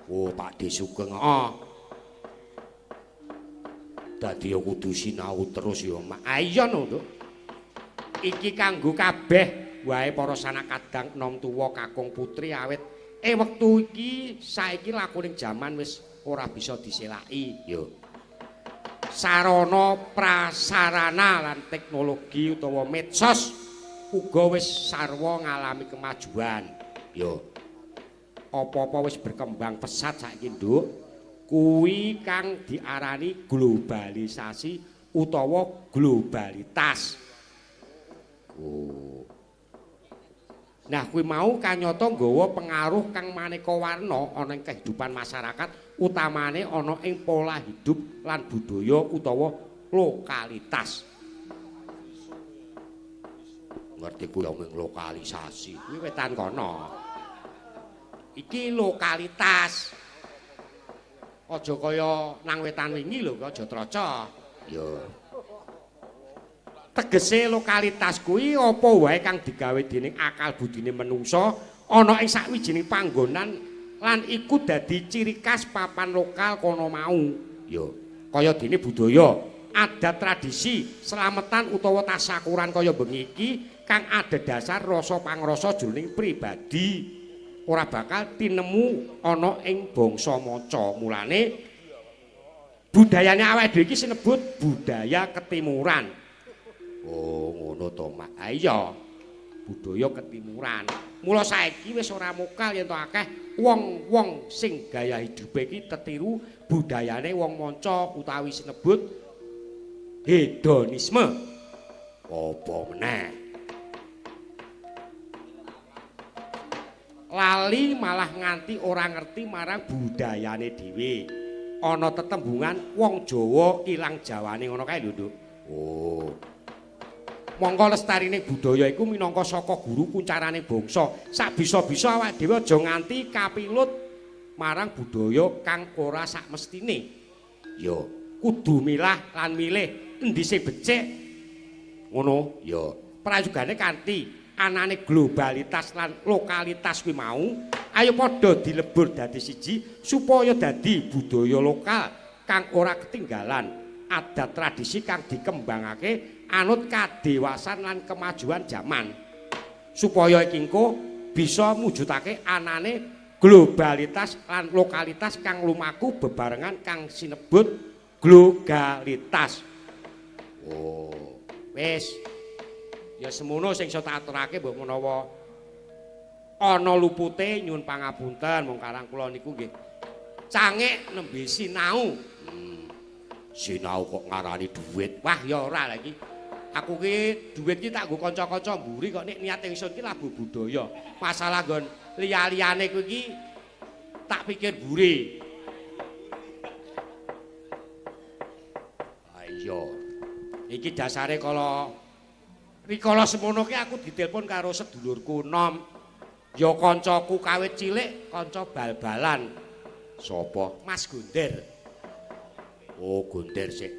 Oh, Pakde Sugeng. Heeh. Dadi ya kudu sinau terus ya, Mak. Ah iya no, Nduk. Iki kanggo kabeh wae para sanak kadang nom tuwa kakung putri awit wektu iki saiki lakuning jaman wis ora bisa diselaki ya. Sarana prasarana lan teknologi utawa medsos uga wis sarwa ngalami kemajuan ya. Apa-apa wis berkembang pesat saiki, Nduk. Kuwi kang diarani globalisasi utawa globalitas. Oh. Nah, kuwi mau kanyata nggawa pengaruh kang maneka warna ana ing kehidupan masyarakat, utamane ana ing pola hidup lan budaya utawa lokalitas. Ngerti kuwi omong lokalisasi, kuwi wetan kono. Iki lokalitas. Aja kaya nang wetan wingi lho, aja troco. Ya. Tegese lokalitas kuwi apa wae kang digawe dening akal budine menungsa ana ing sawijining panggonan lan iku dadi ciri khas papan lokal kono mau. Ya, kaya dene budaya, adat tradisi, slametan utawa tasakuran kaya bengi iki kang adhedhasar rasa pangrasa jroning pribadi ora bakal tinemu ana ing bangsa maca. Mulane budayane awake dhewe iki sinebut budaya ketimuran. Oh, ngono to, Mak. Ha iya. Budaya ketimuran. Mula saiki wis ora mokal yen to akeh wong-wong sing gaya hidupe iki tetiru budayane wong manca utawi sinebut hedonisme. Apa meneh? Lali malah nganti ora ngerti marang budayane dhewe. Ana tetembungan wong Jawa ilang jawane ngono kae lho, Nduk. Oh. Mongko lestarine budaya iku minangka saka guru kuncarane bangsa. Sak bisa-bisa awake dhewe aja nganti kapilut marang budaya kang ora sakmestine. Ya, kudu milah lan milih endi sing becik. Ngono, ya. Prayogane kanthi anane globalitas lan lokalitas kuwi mau, ayo padha dilebur dadi siji supaya dadi budaya lokal kang ora ketinggalan, adat tradisi kang dikembangake anut kadewasan lan kemajuan jaman. Supaya iki engko bisa mujudake anane globalitas lan lokalitas kang lumaku bebarengan kang sinebut globalitas. Oh, wis. Ya semono sing iso tak aturake mbok menawa ana lupute nyuwun pangapunten mung karang kula niku nggih cangik nembe sinau. Sinau kok ngarani dhuwit. Wah ya ora lha iki. Aku ki dhuwit ki tak nggo kanca-kanca mburi kok nek niat ingsun ki labu budaya. Masalah nggon liya-liyane kuwi iki tak pikir mburi. Ayo. Iki dasare kala rikala semono ki aku ditelepon karo sedulurku nom. Ya kancaku kawit cilik, kanca bal-balan. Sapa? Mas Gonder. Oh, Gonder sik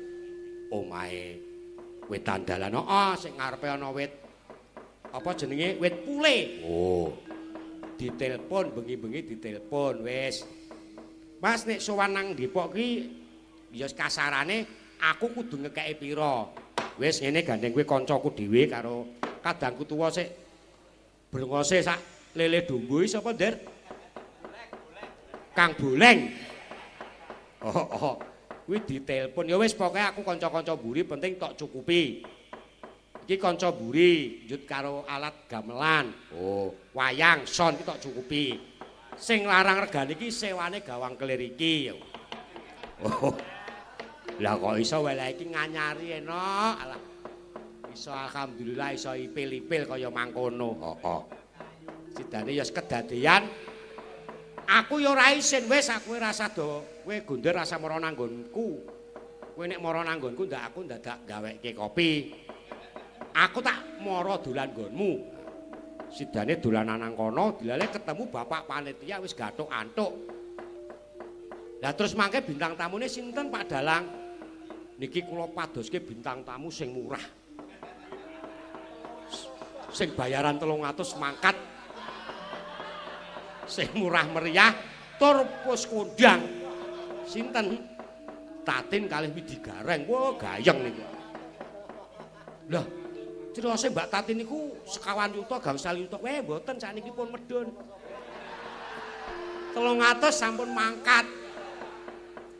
omahe wetan dalan. Heeh, sing ngarepe ana wit apa jenenge? Wit pule. Oh. Ditelepon bengi-bengi ditelepon wis. Mas nek sowan nang Depok ki ya kasarane aku kudu ngekeki pira. Wis ngene gandeng kowe kancaku dhewe karo kadangku tuwa sik brengose sak lele dombo iki sapa, Nder? Kang Boleng. Oh, oh. Kuwi ditelepon. Ya wis pokoke aku kanca-kanca mburi penting tok cukupi. Iki kanca mburi njut karo alat gamelan. Oh, wayang, son iki tok cukupi. Sing larang regane iki sewane gawang kelir iki. Oh. Lah kok iso wae iki nganyari enak. Alah. Iso alhamdulillah iso ipil-ipil kaya mangkono. Heeh. Sidane ya kedadean. Aku ya ora isin wis aku ora rasa do. Kowe Gonder rasa mara nanggonku. Kowe nek mara nanggonku ndak aku ndadak gaweke kopi. Aku tak mara dolan nggonmu. Sidane dolanan nang kono, dilale ketemu bapak panitia wis gathuk antuk. Lah terus mangke bintang tamune sinten Pak Dalang? Niki kula padoske bintang tamu sing murah. Sing bayaran 300 mangkat. Sing murah meriah, Tur wis kondang. Sinten? Tatin kalih Widi Gareng. Wah, gayeng niku. Lah, criyose Mbak Tatin niku sekawan yuta gangsal yuta. Weh, mboten sakniki pun medhun. 300 sampun mangkat.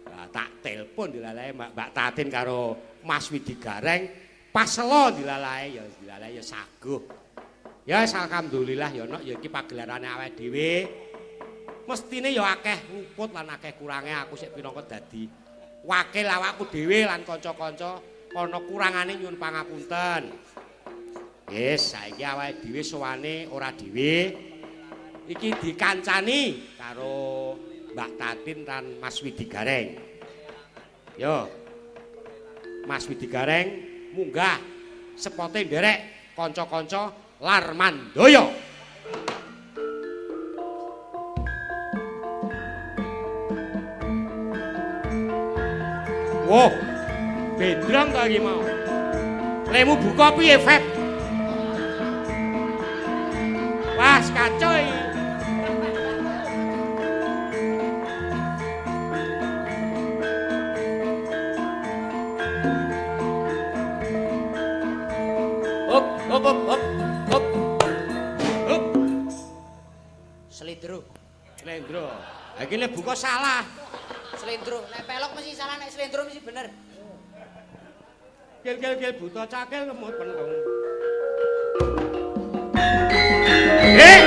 Lah tak telepon dilalae Mbak Tatin karo Mas Widi Gareng, paselo dilalae ya dilalae ya saguh. Ya alhamdulillah ya nok ya iki pagelarane awake dhewe. Mestine ya akeh luput lan akeh kurange, aku sik pinangka dadi wakil awakku dhewe lan kanca-kanca ana kurangane nyuwun pangapunten. Wis saiki awake dhewe sowane ora dhewe. Iki dikancani karo Mbak Tatin lan Mas Widi Gareng. Yo. Mas Widi Gareng munggah sepote nderek kanca-kanca Larmandaya. Wah, bendrong to iki mau. Lemu buka piye, Feb? Wah, kacau iki. Hop, hop, hop, hop, hop. Hop. Slendro. Slendro. Ha iki lek buka salah. Slendro, nek pelok mesti salah, nek slendro mesti bener. Gel gel gel buta cakil ngemut pentung. Eh.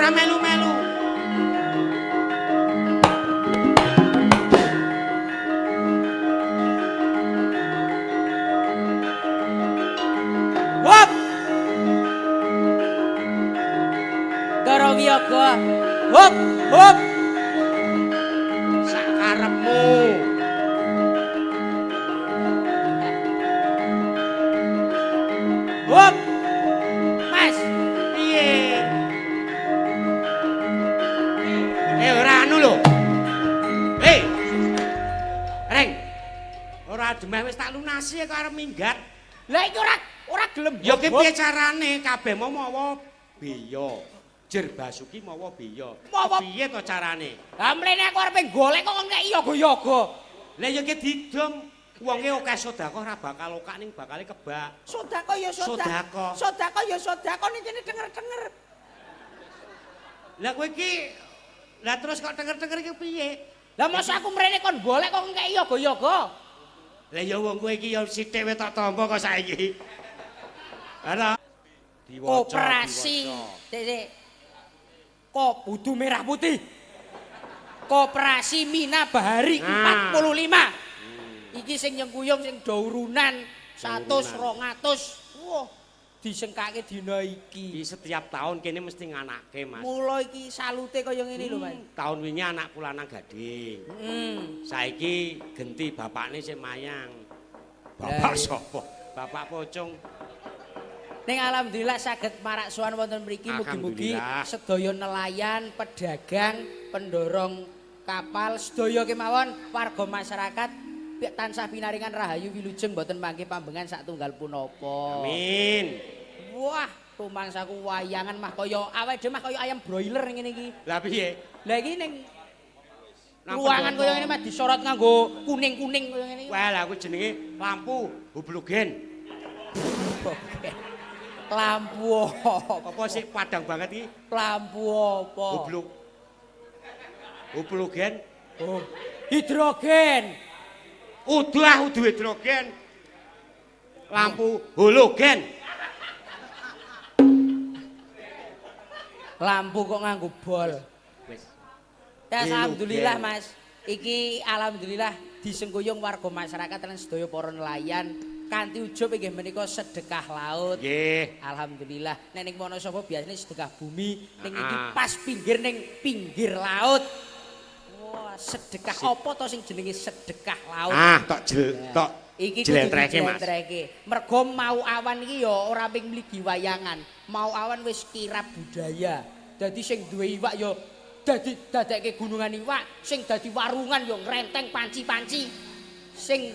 Ora melu-melu. Hop. Ndara wiyaga. Hop, hop. Sakarepmu. Hop. Mas, Piye? Ora anu lho. Hei. Reng. Ora demeh wis tak lunasi kok arep minggat. Lah iki ora ora gelem. Ya ki piye carane? Kabeh mau mawa beya. Jer Basuki mawa beya. Piye to carane? Lah mrene aku arep golek kok ngeki yoga-yoga. Lah ya ki didom. Wonge akeh sedekah ora bakal okak ning bakale kebak. Sedekah ya sedekah. Sedekah ya sedekah ning kene denger-denger. Lah kowe iki lah terus kok denger-denger iki piye? Lah masa aku mrene kon golek kok ngeki yoga-yoga. Lah ya wong kowe iki ya sithik wae tak tampa kok saiki. Ala diwaca. Koperasi. Sik. Kok budu merah putih. Koperasi Mina Bahari 45. Iki sing nyengkuyung sing do urunan 100 200. Wah, disengkake dina iki. Iki setiap tahun kene mesti nganake, Mas. Mula iki salute kaya ngene lho, Mas. Tahun wingi anakku lanang gading. Saiki genti bapakne sing mayang. Bapak sapa? Bapak pocong. Ning alhamdulillah saged marak sowan wonten mriki, mugi-mugi sedaya nelayan, pedagang, pendorong kapal, sedaya kemawon warga masyarakat tansah pinaringan rahayu wilujeng mboten mangke pambengan satunggal punapa. Amin. Wah, rumangsaku wayangan mah kaya awake dhewe mah kaya ayam broiler ngene iki. Lah piye? Lah iki ning ruangan kaya ngene mah disorot nganggo kuning-kuning kaya ngene iki. Wah, lah aku jenenge lampu hublugen. Lampu apa sih padang banget iki? Lampu apa? Hubluk. Hublugen. Oh, hidrogen. Udah udu hidrogen. Lampu halogen. Lampu kok nganggo bol. Wis. Ya alhamdulillah Mas. Iki alhamdulillah disengkuyung warga masyarakat lan sedaya para nelayan kanthi ujub inggih menika sedekah laut. Nggih. Alhamdulillah. Nek ning Wonosobo biasane sedekah bumi, ning iki pas pinggir ning pinggir laut. Wah, sedekah apa to sing jenenge sedekah laut? Ah, tok tok iki jlentrehke Mas. Mergo mau awan iki ya ora ping mligi wayangan. Mau awan wis kirab budaya. Dadi sing duwe iwak ya dadi dadekke gunungan iwak, sing dadi warungan ya ngrenteng panci-panci. Sing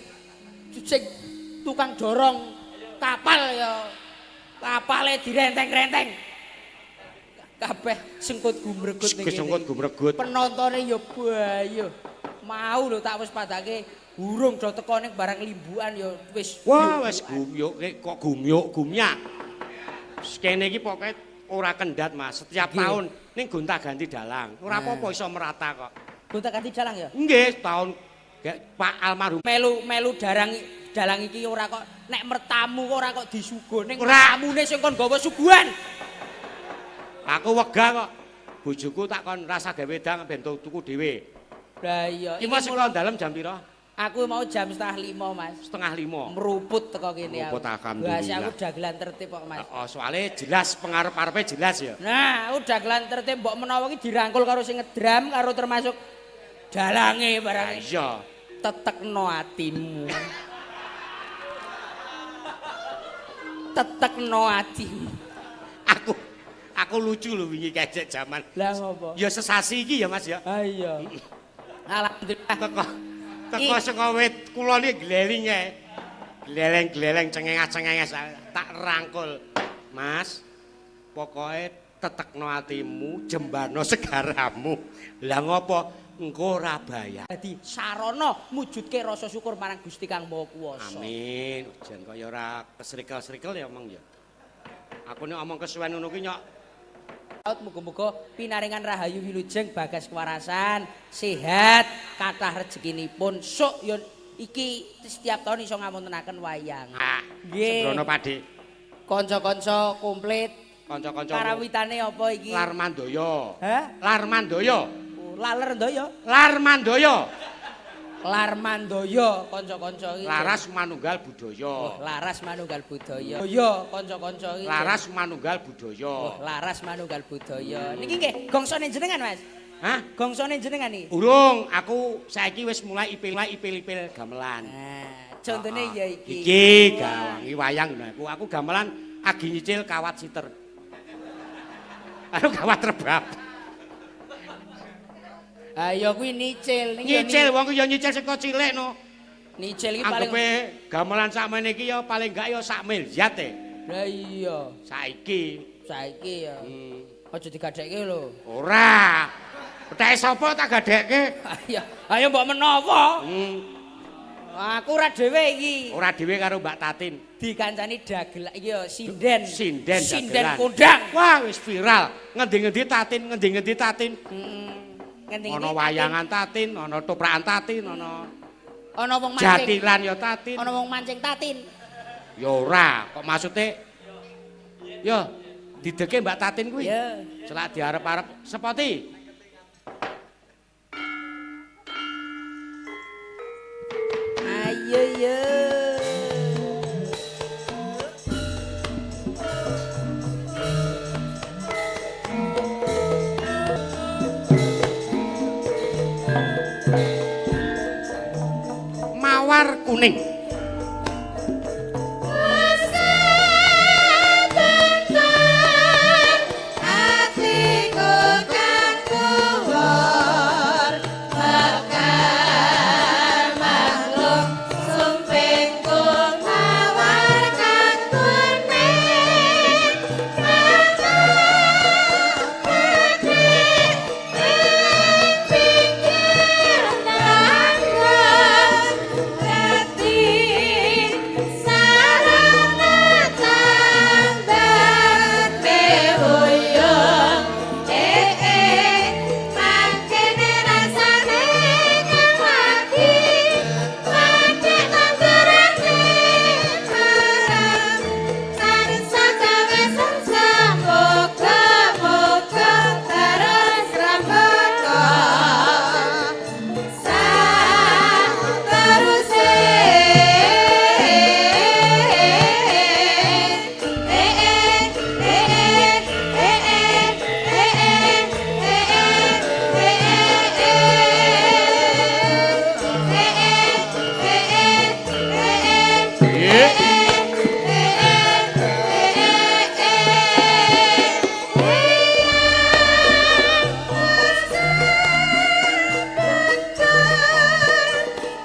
sing tukang dorong kapal ya kapale direnteng-renteng. Kabeh sengkut gumregut ning kene. Sengkut gumregut. Penontone ya bayo. Mau lho tak wis padake urung do teko ning barang limbukan ya wis. Wah, wis gumyuk kok gumyuk gumyak. Kene iki pokoke ora kendhat, Mas. Setiap tahun ning gonta-ganti dalang. Ora apa-apa iso merata kok. Gonta-ganti dalang ya? Nggih, tahun Pak almarhum melu-melu darang dalang iki ora kok nek mertamu ora kok disuguh ning tamune sing kon gawa suguhan. Aku wegah kok. Bojoku tak kon rasa gawe wedang ben tuku dhewe. Lah iya. Iki mas saka dalem jam pira? Aku mau jam 4:30, Mas. 4:30. Meruput teko kene aku. Meruput alhamdulillah. Lah aku dagelan tertib kok, Mas. Heeh, soalé jelas pengarep-arepe jelas ya. Nah, aku dagelan tertib mbok menawa iki dirangkul karo sing ngedram karo termasuk dalange barang. Iya. Tetekno atimu. Tetekno atimu. Aku lucu lho wingi kejek jaman. Lah ngopo? Ya sesasi iki ya Mas ya. Ha iya. Alhamdulillah. Teko saka wit kula niki gleling ae. Gleleng-gleleng cengengas-cengenges tak rangkul. Mas, pokoke tetekno atimu, jembarno segaramu. Lah ngopo? Engko ora bayar. Dadi sarana mujudke rasa syukur marang Gusti Kang Maha Kuwasa. Amin. Jan kaya ora kesrikel-srikel ya omong ya. Aku nek omong kesuwen ngono ki nyok. Muga-muga pinaringan rahayu wilujeng bagas kewarasan, sehat, kathah rezekinipun. Sok yo iki setiap tahun iso ngamontenaken wayang. Nggih. Sembrono Pakde. Kanca-kanca komplit Kanca-kanca. Karawitane apa iki? Larmandaya. Hah? Larmandaya. Oh, Laler ndaya. Larmandaya. Larmandaya kanca-kanca iki. Laras manunggal budaya. Oh, laras manunggal budaya. Ya kanca-kanca iki. Laras manunggal budaya. Oh, laras manunggal budaya. Niki nggih gongsone jenengan, Mas. Hah? Gongsone jenengan iki. Urung, aku saiki wis mulai ipil-ipil gamelan. Nah, contone ya iki. Iki gawangi wayang lho aku. Aku gamelan agi nyicil kawat siter. Aku kawat rebab. Ha ya kuwi nyicil ning ya Nyicil wong ku ya nyicil saka cilik no. Nyicil iki paling Anggepe gamelan sakmene iki ya paling gak ya sak miliar e. Lah iya, Saiki. saiki ya. Aja digadhekke lho. Ora. Peteke sapa tak gadhekke? Ayo, ayo mbok menawa. Aku ora dhewe iki. Ora dhewe karo Mbak Tatin. Dikancani dagelan iki ya sinden. Sinden sinden dagelan. kondang. Wah, wis viral. Ngendi-ngendi Tatin, ngendi-ngendi Tatin. Ngendi-ngendi Ana wayangan Tatin, ana toprakan Tatin, ana Ana wong mancing. jatilan ya Tatin. Ana wong mancing Tatin. Ya ora, kok maksude ya dideke Mbak Tatin kuwi. Ya. Selak diarep-arep sepoti. Ayo yo. Mawar kuning. Atiku kang kuwur mekar makhluk sumpingku mawar kang kuning ing pinggir langgang dadi sarana tambane wuyung mangkene rasane kang lagi padhek tandurane marang tansah gawe sengsem muga-muga terus rembaka sateruse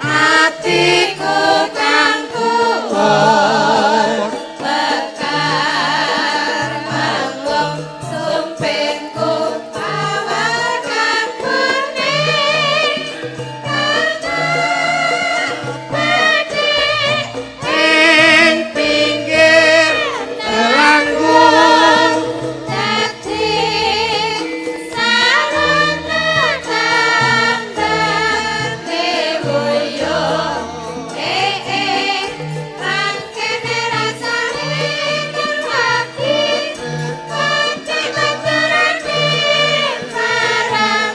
Atiku kang kuwur mekar manglung sumpingku mawar kang kuning badhe Ing pinggir delanggung dadi sarana tambane wuyung mangkene rasane kang lagi padhek tandurane marang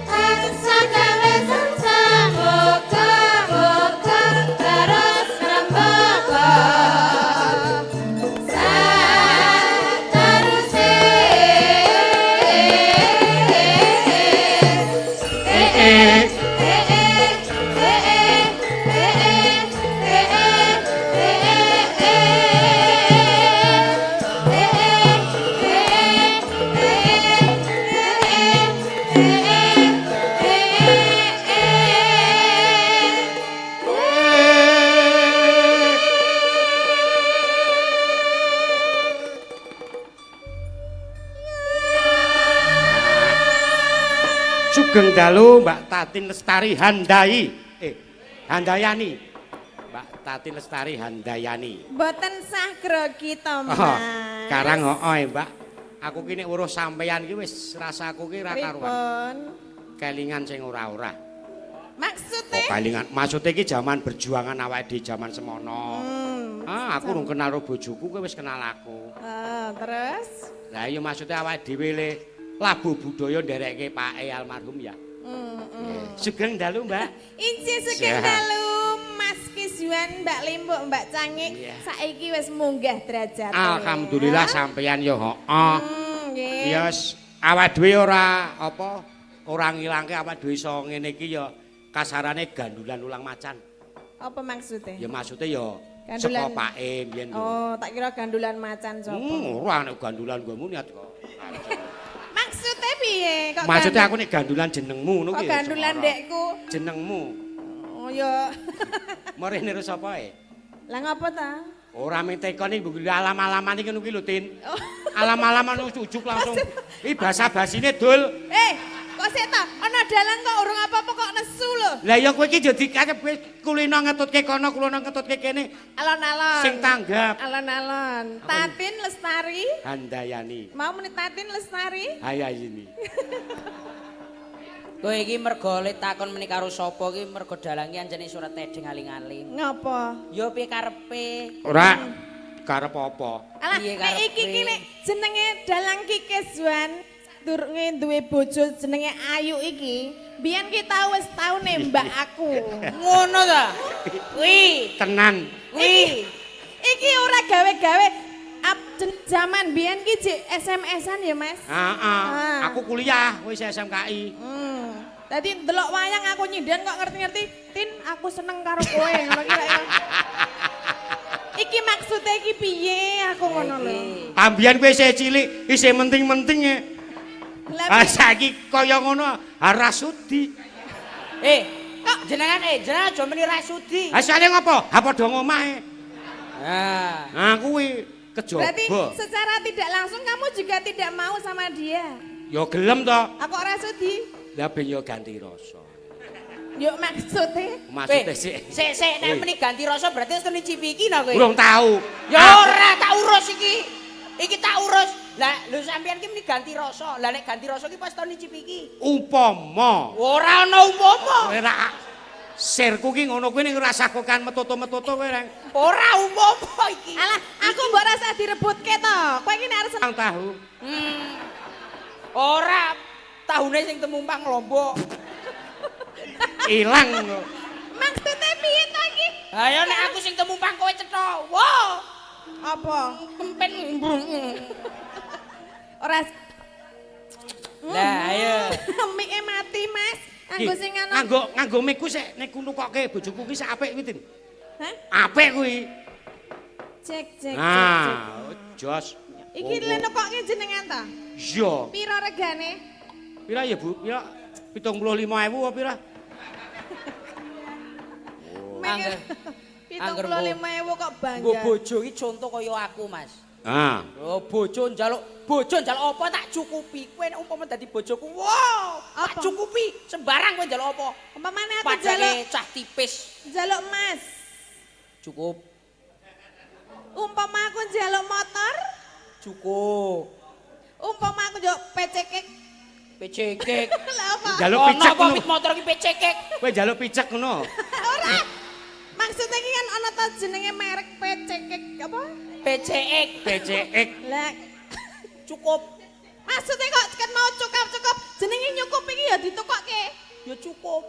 tansah gawe sengsem muga-muga terus rembaka sateruse Sugeng dalu Mbak Tatin Lestari Handai. Handayani. Mbak Tatin Lestari Handayani. Mboten sah grogi to, Mas. Oh, karang hooh, Mbak. Aku ki nek weruh sampeyan ki wis rasaku ki ra karuan. Pripun? Kelingan sing ora-ora. Maksude? Kok kelingan? Maksude ki jaman berjuangan awake dhewe jaman semono. Ah, aku urung kenal karo bojoku, kowe wis kenal aku. Ah, terus? Lah iya maksudnya awake dhewe le labuh budaya nderekke pake almarhum ya. Sugeng dalu, Mbak. Inci sugeng dalu Mas Kiswan, Mbak Limbuk, Mbak Cangik. Saiki wis munggah derajate. Alhamdulillah sampeyan ya heeh. Nggih. Ya wis awake dhewe ora apa ora ngilangke awake dhewe iso ngene iki ya kasarane gandulan ulang macan. Apa maksudnya? Ya maksudnya ya gandulan saka pake mbiyen lho. Oh, tak kira gandulan macan sapa. Ora nek gandulan nggonmu niat kok. Maksudnya piye? Kok maksudnya aku nek gandulan jenengmu ngono ki. Kok gandulan ndekku? Jenengmu. Oh ya. Mrene karo sapa e? Lah ngapa ta? Ora mung tekon iki alam-alaman iki ngono ki lho, Tin. Alam-alaman ujuk langsung. Iki basa-basine dul. Kok sik ta? Ana dalang kok urung apa-apa kok nesu lho. Lah ya kowe iki yo dikarep kowe kulino ngetutke kono, kulino ngetutke kene. Alon-alon. Sing tanggap. Alon-alon. Tatin Lestari Handayani. Mau muni Tatin Lestari? Hayayini. Kowe iki mergo le takon meni karo sapa iki mergo dalange anjene surat tedeng aling-aling. Ngapa? Ya piye karepe? Ora karep apa? Alah, nek iki ki nek jenenge dalang Ki Kiswan durunge duwe bojo jenenge Ayu iki, biyen ki tau wis tau nembak aku. Ngono ta? Kuwi tenan. Kuwi iki ora gawe-gawe. Jaman biyen ki jek SMS-an ya, Mas. Heeh. Aku kuliah wis SMKI. Dadi ndelok wayang aku nyinden kok ngerti-ngerti, Tin, aku seneng karo kowe ngono ki lek. Iki maksude iki piye aku ngono lho. Ambiyen kowe isih cilik, isih menting-menting e. Ah saiki kaya ngono ora sudi. Kok jenengan jenengan aja meni ra sudi. Ha sale ngopo? Ha padha ngomahe. Ha. Nah kuwi kejaba. Berarti secara tidak langsung kamu juga tidak mau sama dia. Ya gelem to. Aku ora sudi. Lah ben ya ganti rasa. Yo maksudnya? Maksudnya sik. Sik nek meni ganti rasa berarti wis nyicipi iki no kowe. Urung tau. Ya ora tak urus iki. Iki tak urus. Lah lho sampean ki meni ganti rasa. Lah nek ganti rasa ki pas tau nyicipi iki. Upama. Ora ana upama. Ora sirku ki ngono kuwi ning ora sakokan metoto-metoto kowe reng. Ora upama iki. Alah, aku mbok rasa direbutke to. Kowe iki nek arep seneng tahu. Ora tahune sing temumpang lombok. Ilang. Maksudnya piye to iki? Ayo nek aku sing temumpang kowe cetha. Wah. Apa? Kempen. Ora. Lah ayo. Mike mati, Mas. Nganggo sing ngono. Nganggo mikku sik nek nukokke bojoku ki sak apik kuwi, Tin. Hah? Apik kuwi. Cek cek cek. Nah, jos. Iki lho nukokke jenengan ta? Iya. Piro regane? Pira ya, Bu? Pira? 75.000 apa pira? Angger 75.000 kok bangga. Nggo bojo iki contoh kaya aku, Mas. Ah. Oh, bojo njaluk apa tak cukupi. Kowe nek umpama dadi bojoku, wow, tak cukupi. Sembarang kowe njaluk apa? Umpamane aku njaluk cah tipis. Njaluk emas. Cukup. Umpama aku njaluk motor? Cukup. Umpama aku njaluk PCK. PCK. Lah apa? Njaluk picek ngono. Apa motor iki PCK? Kowe njaluk picek ngono. Ora. Maksudnya iki kan ana ta jenenge merek PCK apa? PCX. PCX. Lah cukup. Maksudnya kok kan mau cukup-cukup jenenge nyukup iki ya ditukokke. Ya cukup.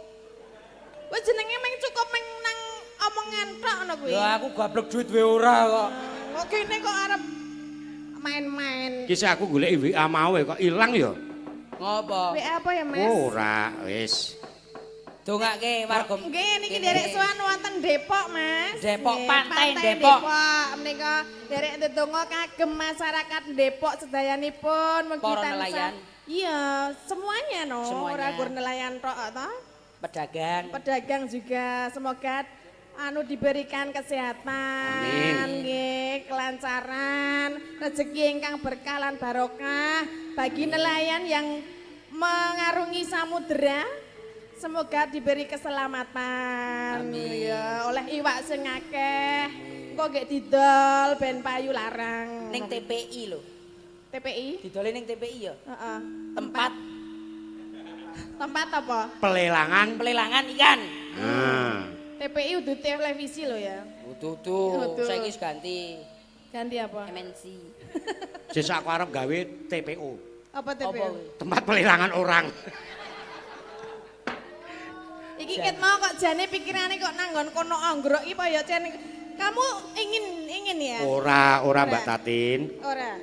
Wis jenenge meng cukup meng nang omongan tok ngono kuwi. Ya aku gablek duit wae ora kok. Kok kene kok arep main-main. Ki sik aku goleki WA mau kok ilang ya. Ngopo? WA apa ya, Mas? Ora, wis. Dongake warga. Nggih niki nderek sowan wonten Depok, Mas. Depok, Pantai Depok. Menika nderek ndedonga kagem masyarakat Depok sedayanipun mugi tansah. Iya, semuanya no, ora gur nelayan tok to. Pedagang. Pedagang juga semoga anu diberikan kesehatan, nggih, kelancaran, rezeki ingkang berkah lan barokah bagi nelayan yang mengarungi samudera. Semoga diberi keselamatan. Amin. Ya, oleh iwak sing akeh. Engko nggih didol ben payu larang. Ning TPI lho. TPI? Didole ning TPI ya? Heeh. Tempat Tempat apa? Pelelangan. Pelelangan ikan. Nah. TPI udah televisi lho ya. Dudu. Saiki wis ganti. Ganti apa? MNC. Sesuk aku arep gawe TPO. Apa TPO? Tempat pelelangan orang. Iki ket mau kok jane pikirane kok nanggon kono anggrok iki apa ya Cen? Kamu ingin ya? Ora, ora Mbak Tatin. Ora.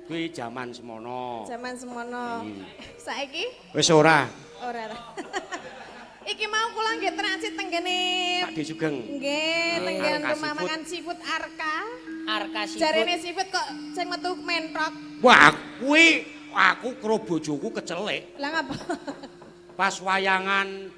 Kuwi jaman semono. Jaman semono. Saiki? Wis ora. Ora. Iki mau kula nggih transit tenggene Pak D Sugeng. Nggih, tenggen rumah makan seafood Arka. Arka Seafood. Jarene seafood kok sing metu mentok. Wah, kuwi aku karo bojoku kecelik. Lah ngapa? Pas wayangan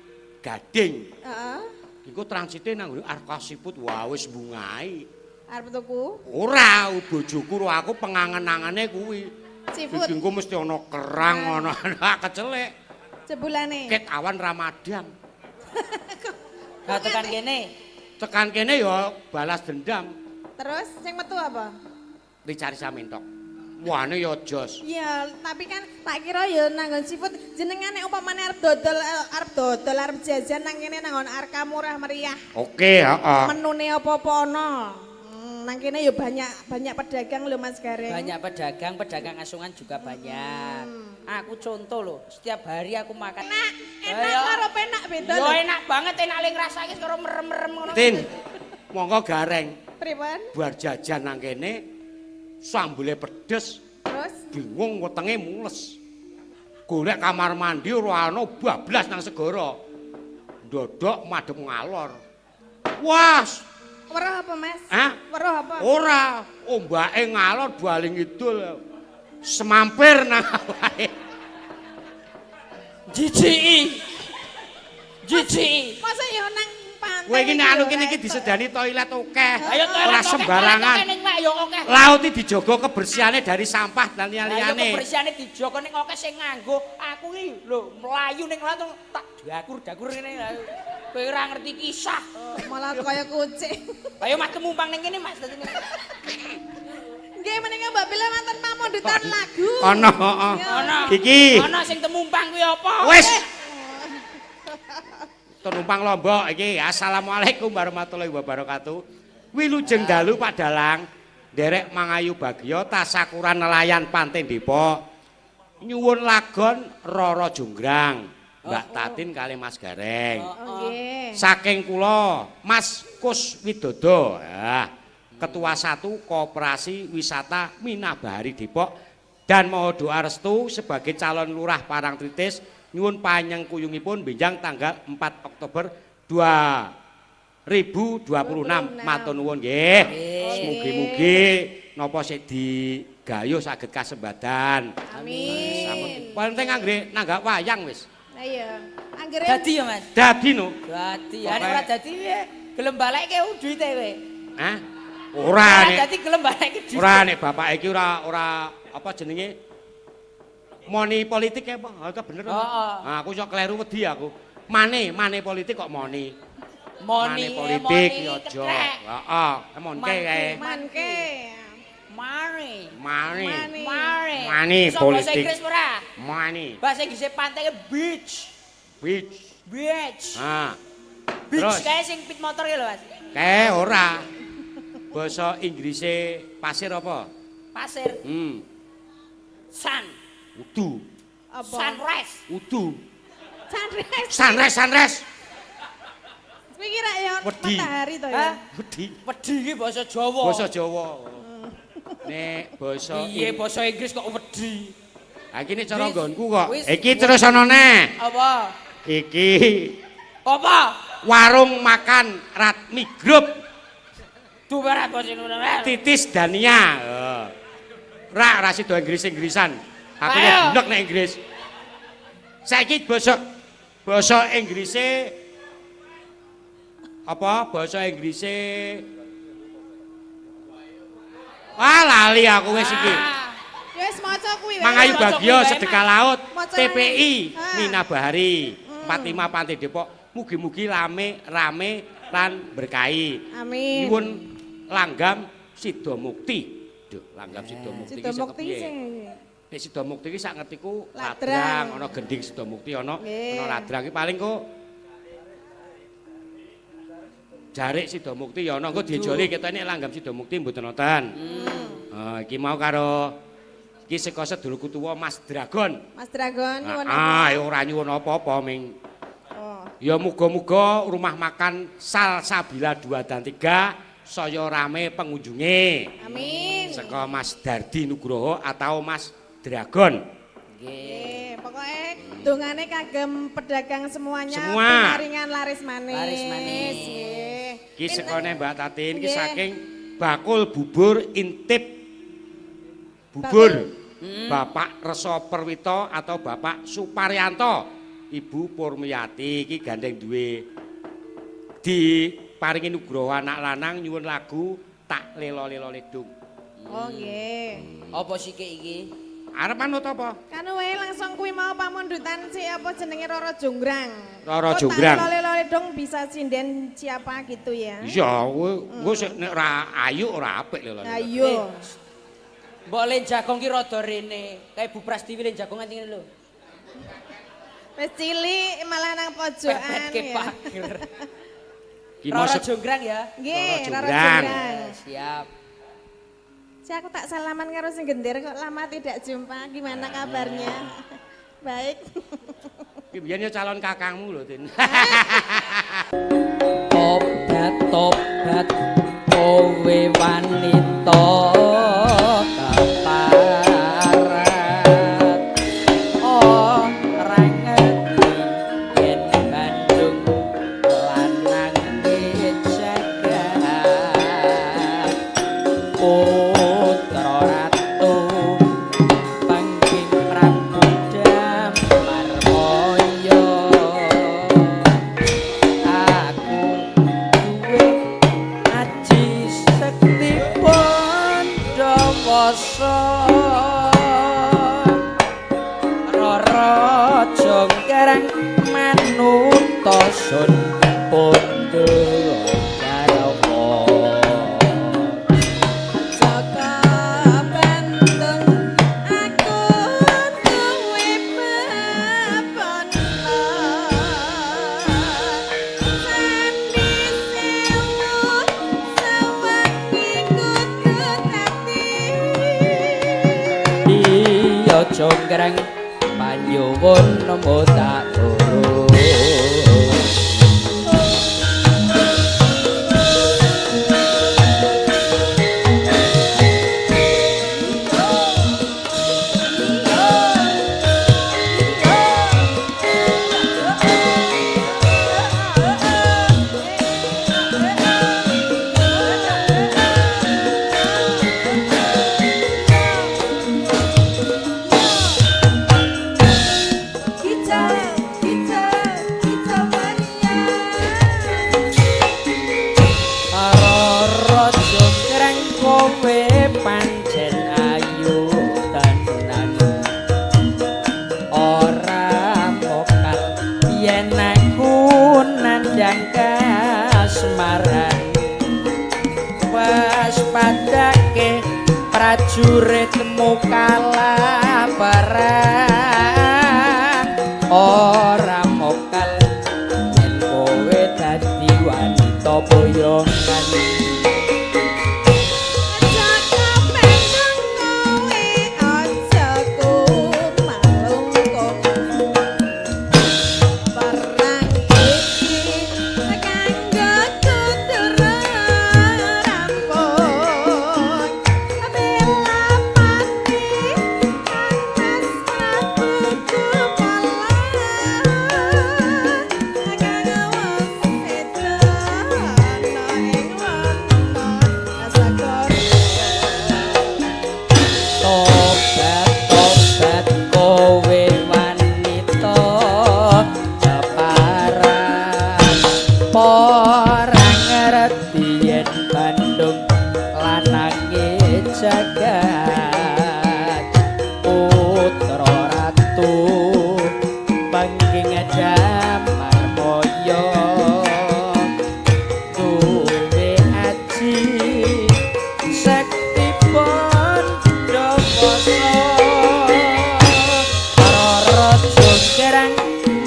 Gading. Heeh. Iku transite nang Arka Seafood, wah wis bungai. Arep tuku? Ora, bojoku ro aku pengangen-angene kuwi. Seafood. Iki engko mesti ana kerang ana kecelik. Jebulane. Ket awan Ramadan. Lah tekan kene. Tekan kene ya balas dendam. Terus sing metu apa? Dicari mentok. Wane ya jos. Iya, tapi kan tak kira ya nanggon seafood jenengan nek upamane arep dodol arep jajan nang kene nanggon Arka murah meriah. Oke, heeh. Menune apa-apa ana. Nang kene ya banyak pedagang lho Mas Gareng. Banyak pedagang, pedagang asungan juga banyak. Aku contoh lho, setiap hari aku makan. Enak, enak karo penak beda lho. Yo enak banget, enak le ngrasake karo merem-merem ngono. Tin. Monggo Gareng. Pripun? Bar jajan nang kene sambele pedes. Terus bingung wetenge mules. Golek kamar mandi ora ana bablas nang segara. Ndodok madhep ngalor. Wah. Weruh apa, Mas? Hah? Weruh apa? Ora, ombake ngalor bali ngidul. Semampir nang awake. Jijiki. Jijiki. Masa ya nang pantai. Kowe iki nek anu kene iki disedani toilet akeh. Ora sembarangan. Laut iki dijaga kebersihane dari sampah dan liya-liyane. Kebersihane dijaga ning akeh sing nganggo. Aku iki lho mlayu ning laut tak dakur-dakur ngene. Kowe ora ngerti kisah. Malah kaya kucing. Ayo Mas temumpang ning kene Mas. Nggih menika Mbak Bila wonten pamundutan lagu. Ana, heeh. Ana. Iki. Ana sing temumpang kuwi apa? Wis. Penumpang Lombok iki. Assalamualaikum warahmatullahi wabarakatuh. Wilujeng dalu Pak Dalang. Nderek mangayu bagya tasakuran nelayan Pantai Depok. Nyuwun lagon Roro Jonggrang. Mbak Tatin kali Mas Gareng. Nggih. Saking kula Mas Kus Widodo. Ah, Ketua 1 Koperasi Wisata Mina Bahari Depok dan mohon doa restu sebagai calon lurah Parangtritis nyuwun panyengkuyungipun benjang tanggal 4 Oktober 2026. Matur nuwun nggih. Mugi-mugi napa sik digayuh saged kasembadan. Amin. Penting anggere nanggap wayang wis. Lah iya. Anggere Dadi ya Mas. Dadi no. Dadi. Ya nek ora dadi piye? Gelem balekke duwite kowe. Hah? Ora nek dadi gelem balekke duwite. Ora nek bapak iki ora apa jenenge? Money politik apa? Ha itu bener. Heeh. Nah, aku iso kleru wedi aku. Mane politik kok money. Money politik ya aja. Heeh, monke kae. Manke. Mane. Mane. Mane. Mane politik. Bahasa Inggris ora? Mane. Bahasa Inggris pantai beach. Beach. Beach. Ha. Beach kae sing pit motor ya lho, Mas. Kae ora. Basa Inggrise pasir apa? Pasir. Sun. Udu. Apa? Sunrise. Udu. Sunrise. Sunrise, sunrise. Kuwi kira ya matahari to ya. Wedi. Wedi iki basa Jawa. Basa Jawa. Nek basa piye basa Inggris kok wedi. Ha iki nek cara nggonku kok. Iki terus ana neh. Apa? Iki. Apa? Warung makan Ratmi Group. Duwerat basa Indonesia. Titis Dania. Heeh. Ra ra sida Inggris-Inggrisan. Aku ya bunek nek Inggris. Saiki basa Inggrise apa? Basa Inggrise. Wah, lali aku wis iki. Ya wis maca kuwi wae. Mangayu Bagyo Sedekah Laut TPI Mina Bahari 45 Pantai Depok. Mugi-mugi lame rame lan berkahi. Amin. Nyuwun langgam Sida Mukti. Duh, langgam Sida Mukti iki Sida Mukti sing nek Sida Mukti iki sak ngertiku ladrang, ana gending Sida Mukti ana ana ladrang iki paling kok Jarik Sidomukti ya ana, engko diejoli ketone nek langgam Sidomukti mboten wonten. Iki mau karo iki saka sedulurku tuwa Mas Dragon. Mas Dragon nyuwun. Ah, ya ora nyuwun apa-apa ming. Oh. Ya muga-muga rumah makan Salsabila 2 dan 3 saya rame pengunjunge. Amin. Saka Mas Dardi Nugroho atau Mas Dragon. Nggih, pokoke dongane kagem pedagang semuanya Semua. Pinaringan laris manis. Laris manis. Nggih. Ki sekone Mbak Tatin ki Nggih. saking bakul bubur intip bubur. Bapak Reso Perwito atau Bapak Suparyanto, Ibu Purmiyati iki gandeng duwe diparingi nugroho anak lanang nyuwun lagu tak lelo-lelo ledung. Oh nggih. Apa sike iki? Arep manut apa? Kan wae langsung kuwi mau pamundutan si apa jenenge Roro Jonggrang. Roro Kok Jonggrang. Tak lelo-lelo ledung bisa sinden siapa gitu ya. Iya, kowe sik nek ora ayu ora apik lelo. Lah iya. Mbok len jagong ki rada rene. Kayak Bu Prastiwi len jagong nganti ngene lho. Wis cilik malah nang pojokan Pepetke ya. pager. Ki mau Roro Jonggrang ya. Nggih, Roro Roro Jonggrang. Jonggrang. Siap. Si aku tak salaman karo sing gender kok lama tidak jumpa. Gimana kabarnya? Baik. Ki biyen ya calon kakangmu lho, Tin. Tobat tobat kowe wanita keparat ora ngerti yen Bandung lanang jagat putra ratu pangking Prabu Damarmaya aku duwe aji sekti Pandawasa Rara Jonggrang manuta sun pundha garwa Jaka Bandung aku duwe bebener Sandi sewu sewengi kudu dadi Iya Jonggrang panyuwun nemu tak turut. Kita kita kita mania. Rara Jonggrang kowe pancen ayu tenan ora mokal yen aku nandhang kasmaran waspadake prajuritmu kalah perang ora mokal yen kowe dadi wanita boyongan. Jaka Bandung kowe aja kumalungkung. Perang iki kanggo kudu rampung. Bela pati kang Mas Prabu Gupala kang wis sedo ana ing wana sagara. Tobat tobat kowe wanita keparat ora ngerti yen Bandung lanange jagat putra ratu pangking Damarmaya duwe aji sekti Pandawasa Rara Jonggrang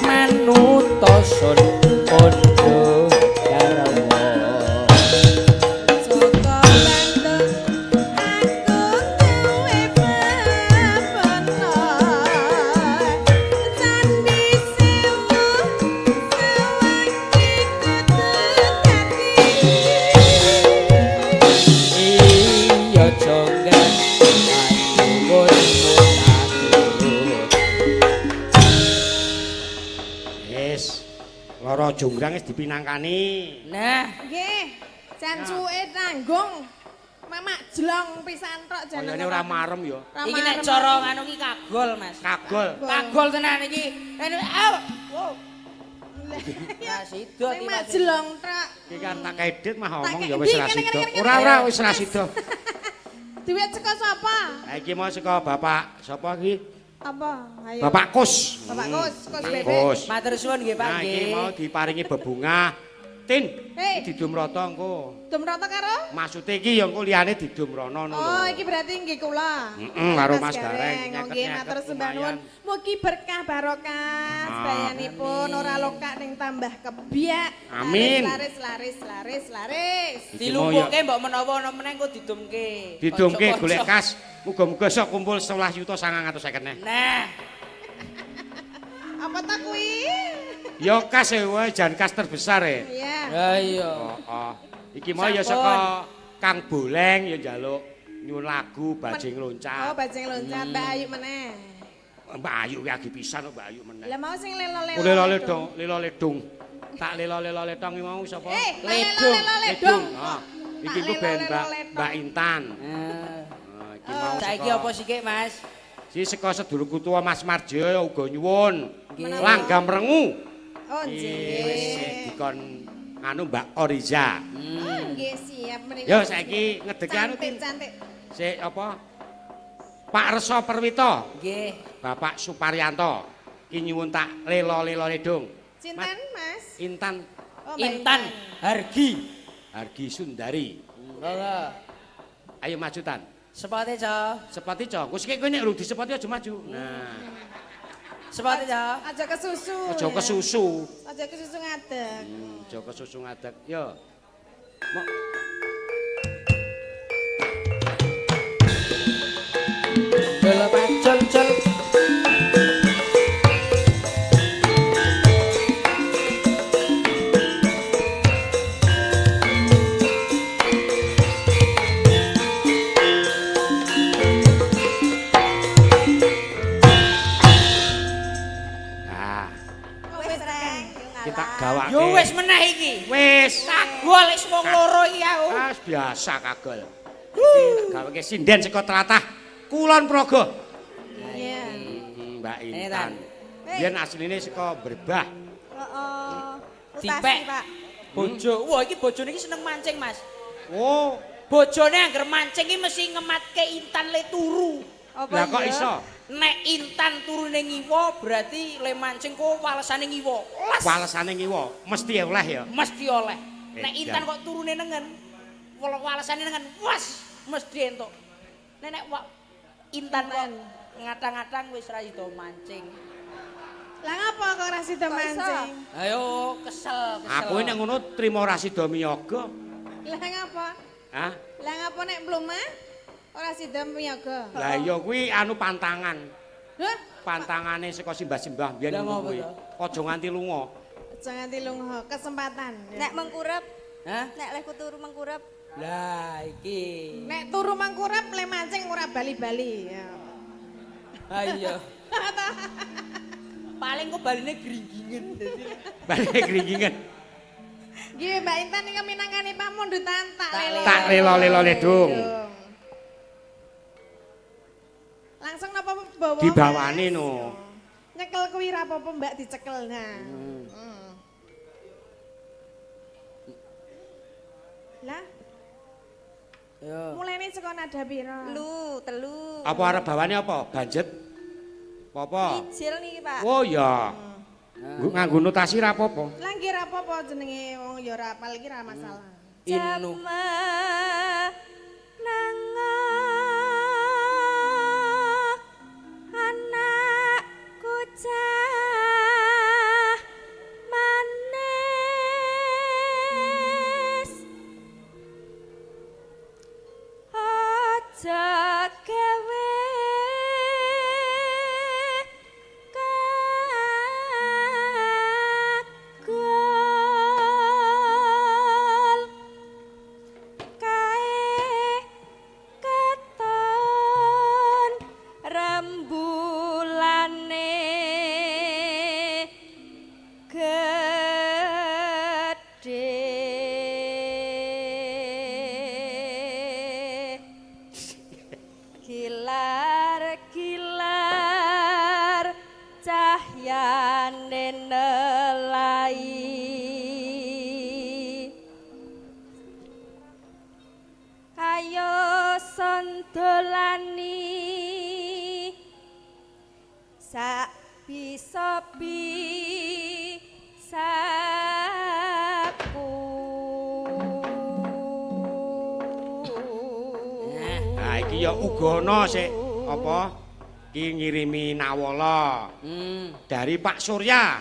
manuta sun pundha garwa. Bathara Jonggrang wis dipinangkani. Nah, Nggih. Jancuke nanggung. Mamak jlong pisan tok jenenge. Kayane ora marem ya. Iki nek cara ngono ki kagol, Mas. Kagol. Kagol tenan iki. Au. Wow. Ra sida Ning mak jlong tok. Iki kan tak edit mah omong Tak ya wis endi, ra kene, sida. kene, kene, Ora kene. ora wis ra sida. Duit saka sapa? Ha iki mau saka Bapak sapa iki? Apa? Ayo. Bapak Kus. Bapak Kus, Kus bebek. Kus. Matur suwun nggih, Pak Nah iki nggih. mau diparingi bebungah. Tin, Hei. didum rata engko. Dum rata karo? Maksude iki ya engko liyane didum rono ngono lho. Oh, iki berarti nggih kula. Heeh, karo Mas Gareng. Oh, nggih, matur sembah nuwun. Mugi berkah barokah sedayanipun ora lokak ning tambah kebyak. Amin. Laris laris laris laris. Dilumpukke mbok menawa ana meneh engko didumke. Didumke golek kas. Muga-muga sok kumpul 11.950.000. Nah, Apa ta kuwi? Ya kas e wae jan kas terbesar e. Iya. ya iya. Heeh. Iki mau ya saka Kang Boleng ya njaluk nyuwun lagu Bajing Oh, Loncat. bajing loncat Mbak Ayu meneh. Mbak Ayu ki agi pisan kok Mbak Ayu meneh. Lah mau sing lelo-lelo. Oh, lelo ledong, lelo ledong. Tak lelo-lelo letong iki mau sapa? Eh, Ledong, lelo-lelo ledong. Ah, iki ku ben Mbak Intan. Nah, Ah, iki mau saiki apa sih, Mas? Si saka sedulurku tuwa Mas Marjo ya uga nyuwun. Nggih. Langgam rengu. Oh, Iki wis nggih. dikon anu Mbak Oriza. Oh, nggih siap mriko. Yo saiki ngedeki anu Cantik, cantik. Sik apa? Pak Resa Perwito, Nggih. Bapak Suparyanto. Ki nyuwun tak lelo-lelo ledung. Cinten, Mas. Intan Oh, Mbak Intan Hargi. Hargi Sundari. Monggo. Ayo maju Tan. Sepate, Cok. Sepati cok. Wis kowe nek urung disepati aja maju. Nah, Sepate, Cok. Aja kesusu. aja ya. kesusu. Aja kesusu ngadeg. Aja kesusu ngadeg. Yo. Mok Jol pacul jol. Nah, Oh, wis reng. kita gawake. Yo wis meneh iki. Wis. Kagol wis wong loro iki aku. Ah, biasa kagol. Iki tak gawake sinden saka tlatah Kulon Progo. Iya. Mbak Eh, Intan. Tan. Biyen asline saka Berbah. Heeh. Dipek. Pak. Bojo. Wah, iki bojone iki seneng mancing, Mas. Oh, Bojone angger mancing iki mesti ngematke Intan le turu. Apa lah kok iya? iso? Nek Intan turune ngiwa berarti le mancing kok walesane ngiwa. Les. Walesane ngiwa, mesti oleh ya. Mesti oleh. Nek Eh, Intan jan. kok turune nengen, walesane nengen, was mesti entuk. Nek nek Intan kok ngatang-ngatang wis ra sida mancing. Lah ngapa kok ora sida mancing? Ayo kesel, kesel. Aku nek ngono trimo ra sida miyaga. Lah ngapa? Hah? Lah ngapa nek mlumah ora sida miyaga? Lah iya kuwi anu pantangan. Hah? Pantangane saka simbah-simbah biyen Lah, ngono ngopo kuwi. to? Aja nganti lunga. Aja nganti lunga, kesempatan. Nek mengkurep, Hah? nek lehku turu mengkurep. Lah iki. Nek turu mangkurap le mancing ora bali-bali. Ya. Ha iya. Paling kok baline gringgingen dadi. Balik gringgingan. Nggih, Mbak Intan iki minangkani pamundutan tak lelo. Tak lelo-lelo ledung. Langsung napa bawa? Dibawani Mas? no. Nyekel kuwi ra apa-apa Mbak dicekel nah. Hmm. Lah, Yo. mulane saka nada pira? Lu, telu. Apa arep bawane apa? Banjet. Apa? Ijil niki, Pak. Oh ya. Nganggo notasi ra apa-apa. Lah nggih ra apa-apa jenenge wong ya ora apal iki ra masalah. Inu. Anak kucah manis aja gawe kagol kae nelai. Ayo sondolani sak bisa bisaku. Nah, iki ya uga ana sik apa? Iki ngirimi nawala. Dari Pak Surya.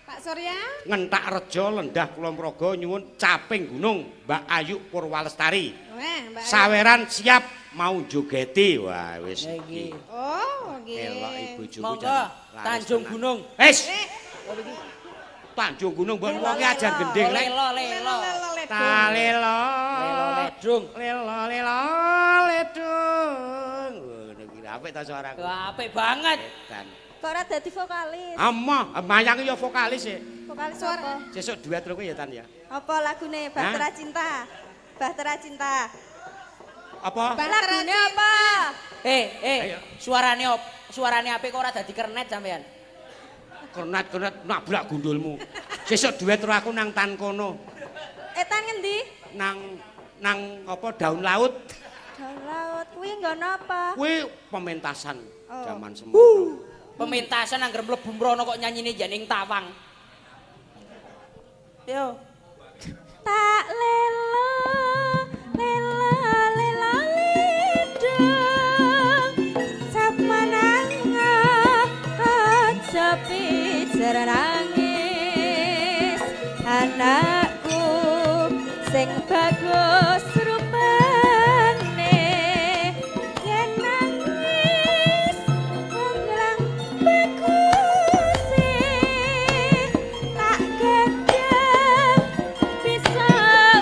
Pak Surya. Ngentak Rejo Lendah Kulon Progo nyuwun Caping Gunung Mbak Ayu Purwalestari. Weh, Mbak Ayu. Saweran siap mau jogeti. Wah, wis Iki. iki. Oh, nggih. Elok ibu bojoku Monggo, jan laris Tanjung tenan. Gunung. Wis. Tanjung Gunung mbok wong ki ajar gending lek. Lelo lelo. Ta lelo. Lelo ledung. Lelo lelo ledung. Ngono ki apik ta suaraku. Wah, apik banget. Edan. Kok ora dadi vokalis? Amah, mayang ya vokalis e. Vokalis apa? Sesuk duet karo kowe ya Tan ya. Apa lagune Bahtera Cinta? Bahtera Cinta. Apa? Lagune apa? Eh, Ayo. suarane op, suarane apik kok ora dadi kernet sampean. Kernet-kernet nabrak gundulmu. Sesuk duet karo aku nang tan kono. Etan ngendi? Nang nang apa daun laut. Daun laut kuwi nggon apa? Kuwi pementasan Oh. zaman semono. Pementasan angger mlebu mrono kok nyanyine yen ing tawang. Yo. Tak lelo lelo lelo ledung samananga aja pijer nangis anakku sing bagus rupane yen nangis ngelang bagus tak gendeng bisa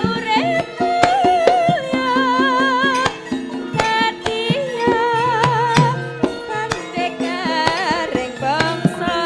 urip mulya dadi yo pandhekaring bangsa.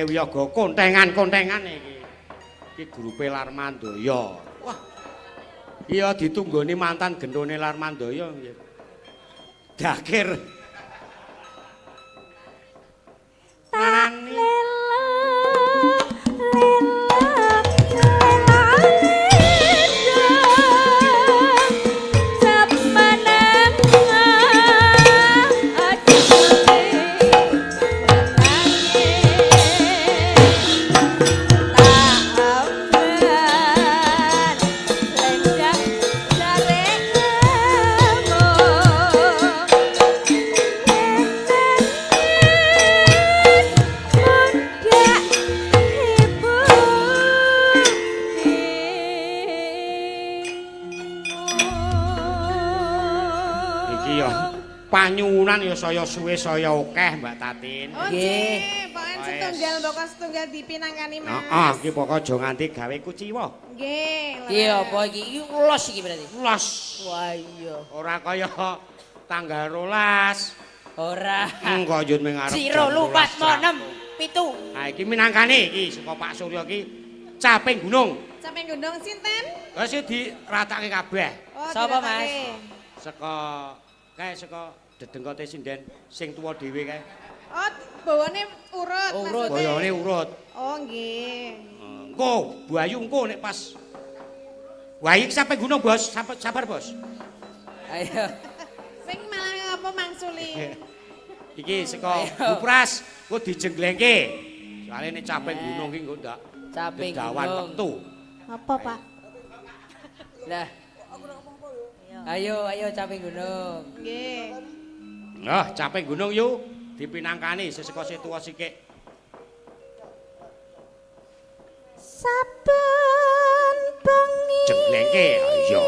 Ngrungokke wiyaga kontengan-kontengan iki. Iki grupe Larmandaya. Wah. Iya ditunggoni mantan gendone Larmandaya nggih. Dakir. Tak Ngarani. lela lela Iki ya panyuwunan ya saya suwe saya akeh Mbak Tatin. Oh Nggih. nggih, pokoke setunggal mboko setunggal dipinangkani Mas. Heeh, iki pokoke aja nganti gawe kuciwa. Nggih. Iki apa iki? Iki los iki berarti. Los. Wah iya. Ora kaya tanggal 12. Ora. Engko njut ming arep. Siro jam lupat 12 mo 6 7. Nah iki minangkane iki saka Pak Surya iki caping gunung. Caping gunung sinten? Wis diratake kabeh. Oh, Sapa, diratake. Saka kae saka dedengkote sinden sing tuwa dhewe kae. Oh, bawane urut Urut. maksudnya. Boyone urut. Oh, nggih. Engko Bu Ayu engko nek pas Wah iki sampe gunung, Bos. Sabar, sabar, Bos. Ayo. Sing malah apa mangsuli? Iki saka Ayo. Bu Pras, engko dijenglengke. Soale nek caping gunung ki engko ndak Caping dedawan gunung. wektu. Apa, Pak? Lah. Ayo, ayo caping gunung. Nggih. Nah, caping gunung yu dipinangkani seseka sing tuwa sikik. Saben bengi Jenglengke, ayo.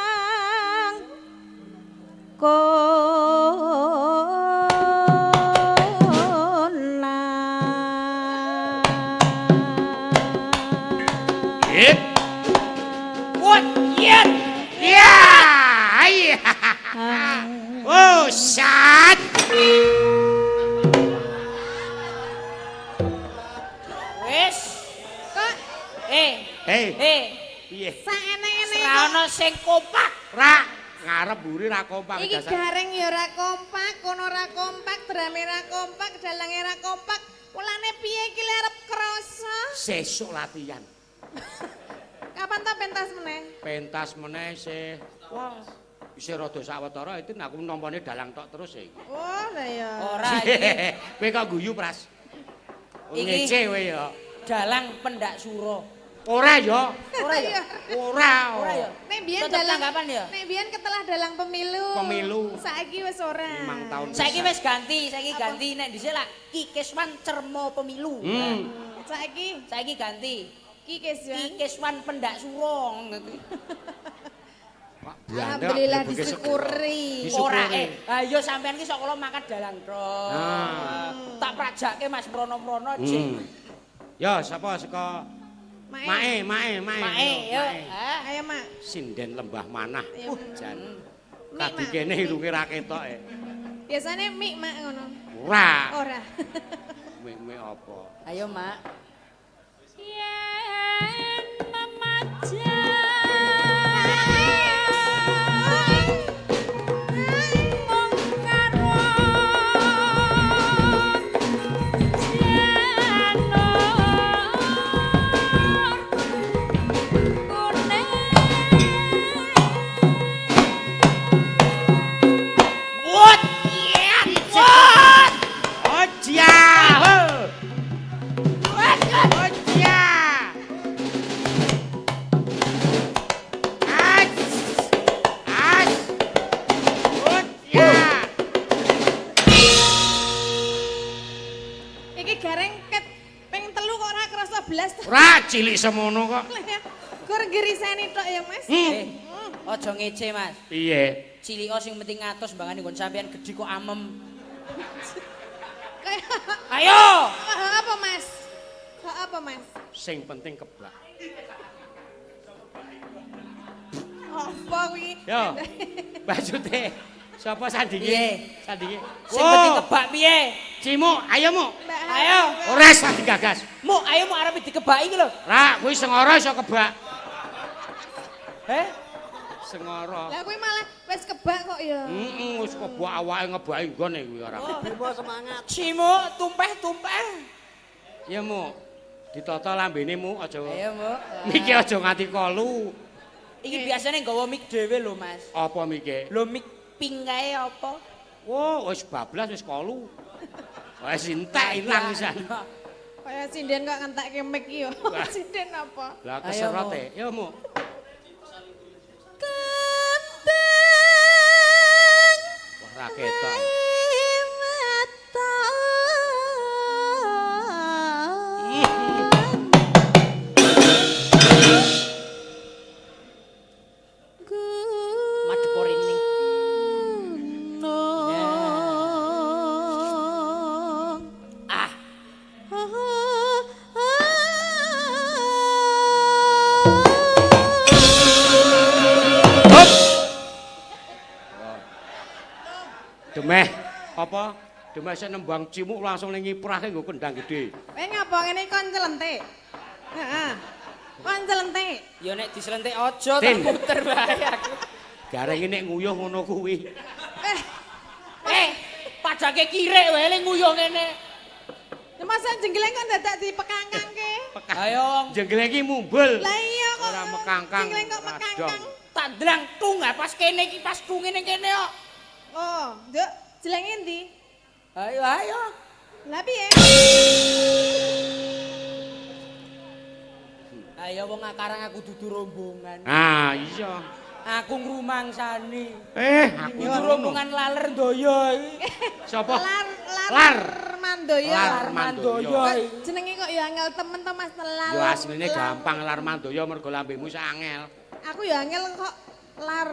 Nyawang kolang. Hip. What? Yen. Ya. Iya. Oh, sat. Wis. Kok Eh, Hei, eh, piye? saeneng-eneng ora ono sing kompak. Ra ngarep mburi ra kompak Iki dasar. gareng ya ora kompak, kono ora kompak, drame ora kompak, dalange ora kompak. Mulane piye iki le arep krasa? Sesuk latihan. Kapan ta pentas meneh? Pentas meneh isih. Wah, isih rada sawetara itu aku nampane dalang tok terus iki. Oh, lah ya. Ora iki Kowe kok guyu, Pras? Iki- Ngece kowe ya. dalang pendak suro. Ora ya. Ora ya? Ora. Ora ya? Nek biyen Tetep dalang tanggapan ya? Nek biyen ketelah dalang pemilu. Pemilu. Saiki wis ora. Limang tahun. Saiki wis ganti, saiki ganti nek dhisik lak Ki Keswan Cermo Pemilu. Saiki Saiki ganti Ki Keswan. Ki Keswan Pendak Suro. Pak Belanda Alhamdulillah mlebu ke disyukuri. Disyukuri. Ora ayo sampean ki sok kala makan dalang tok. Nah. Tak prajake Mas Prono-prono jek. Ya, sapa saka Mae. Mae, Mae, Mae. Mae yo. Mae. Ah. Ayo, Mak. Sinden lembah manah. Ayo, Jan. Mik, Tadi Mak. kene irunge ra ketok e. Biasane mik mak ngono. Ora. Ora. Mik-mik apa? Ayo, Mak. Yen memajang mung karo janur kuning. What? What? Oja. Oja. As. As. Oja. Iki gareng ket ping telu kok ora krasa blas to. Ora cilik semono kok. Gur girisani tok ya, Mas. Eh, aja ngece, Mas. Piye? Cilika sing penting ngatos mbangane nggon sampean gedhi kok amem. Kayak Ayo. apa, Mas? Hak apa, Mas? Sing penting kebak. Apa kuwi? Yo. Bajute. Sapa sandinge? Piye? Sandinge. Sing penting kebak piye? Cimuk, ayo muk. Ayo. Ora usah digagas. Muk, ayo muk arep dikebaki iki lho. Ra, kuwi sengara iso kebak. Heh? Sengara. Lah kuwi malah wis kebak kok ya. Heeh, wis kebak awake ngebaki nggone kuwi ora. Bimo semangat. Cimuk tumpeh-tumpeh. Ya muk. Ditata lambene muk aja. Ayo muk. Mike aja nganti kolu. Iki biasane nggawa mik dhewe lho, Mas. Apa mike? Lho mik pink kae apa? Wah, wis bablas wis kolu. Wis entek ilang wisan. Kaya sinden kok ngentekke mik iki yo. Sinden apa? Lah keserot e. Ya muk. Kembang Wah, ra ketok. mata. Madhep rene. Ah, Hop. Demeh apa? Demeh sik nembang cimuk langsung ning ngiprahke nggo kendang gedhe. Kowe ngapa ngene kon celentik? Heeh. Kon celentik. ya nek diselentik aja tak Tin. puter wae aku. Gareng nek nguyuh ngono kuwi. Eh, Eh, padake kirek wae le nguyuh ngene. masa jenggeleng kok dadak dipekangkangke? Ayo wong Jenggeleng iki mumbul. Lah iya kok. Ora mekangkang. Jenggeleng kok ora mekangkang. dong. tak ndlang tung ah pas kene iki pas tunge ning kene kok. Oh, Nduk, jelenge endi? Ayo ayo. Lah piye? Ayo wong akarang aku dudu rombongan. Ah, iya. Aku ngrumangsani. Eh, aku Dudu rombongan laler ndaya iki. Sapa? Lar lar, Lar. Mandoyo. Lar Mandoyo. Kok jenenge kok ya angel temen to Mas Lar. Ya asline gampang Lar Mandoyo mergo lambemu sak angel. Aku ya angel kok lar.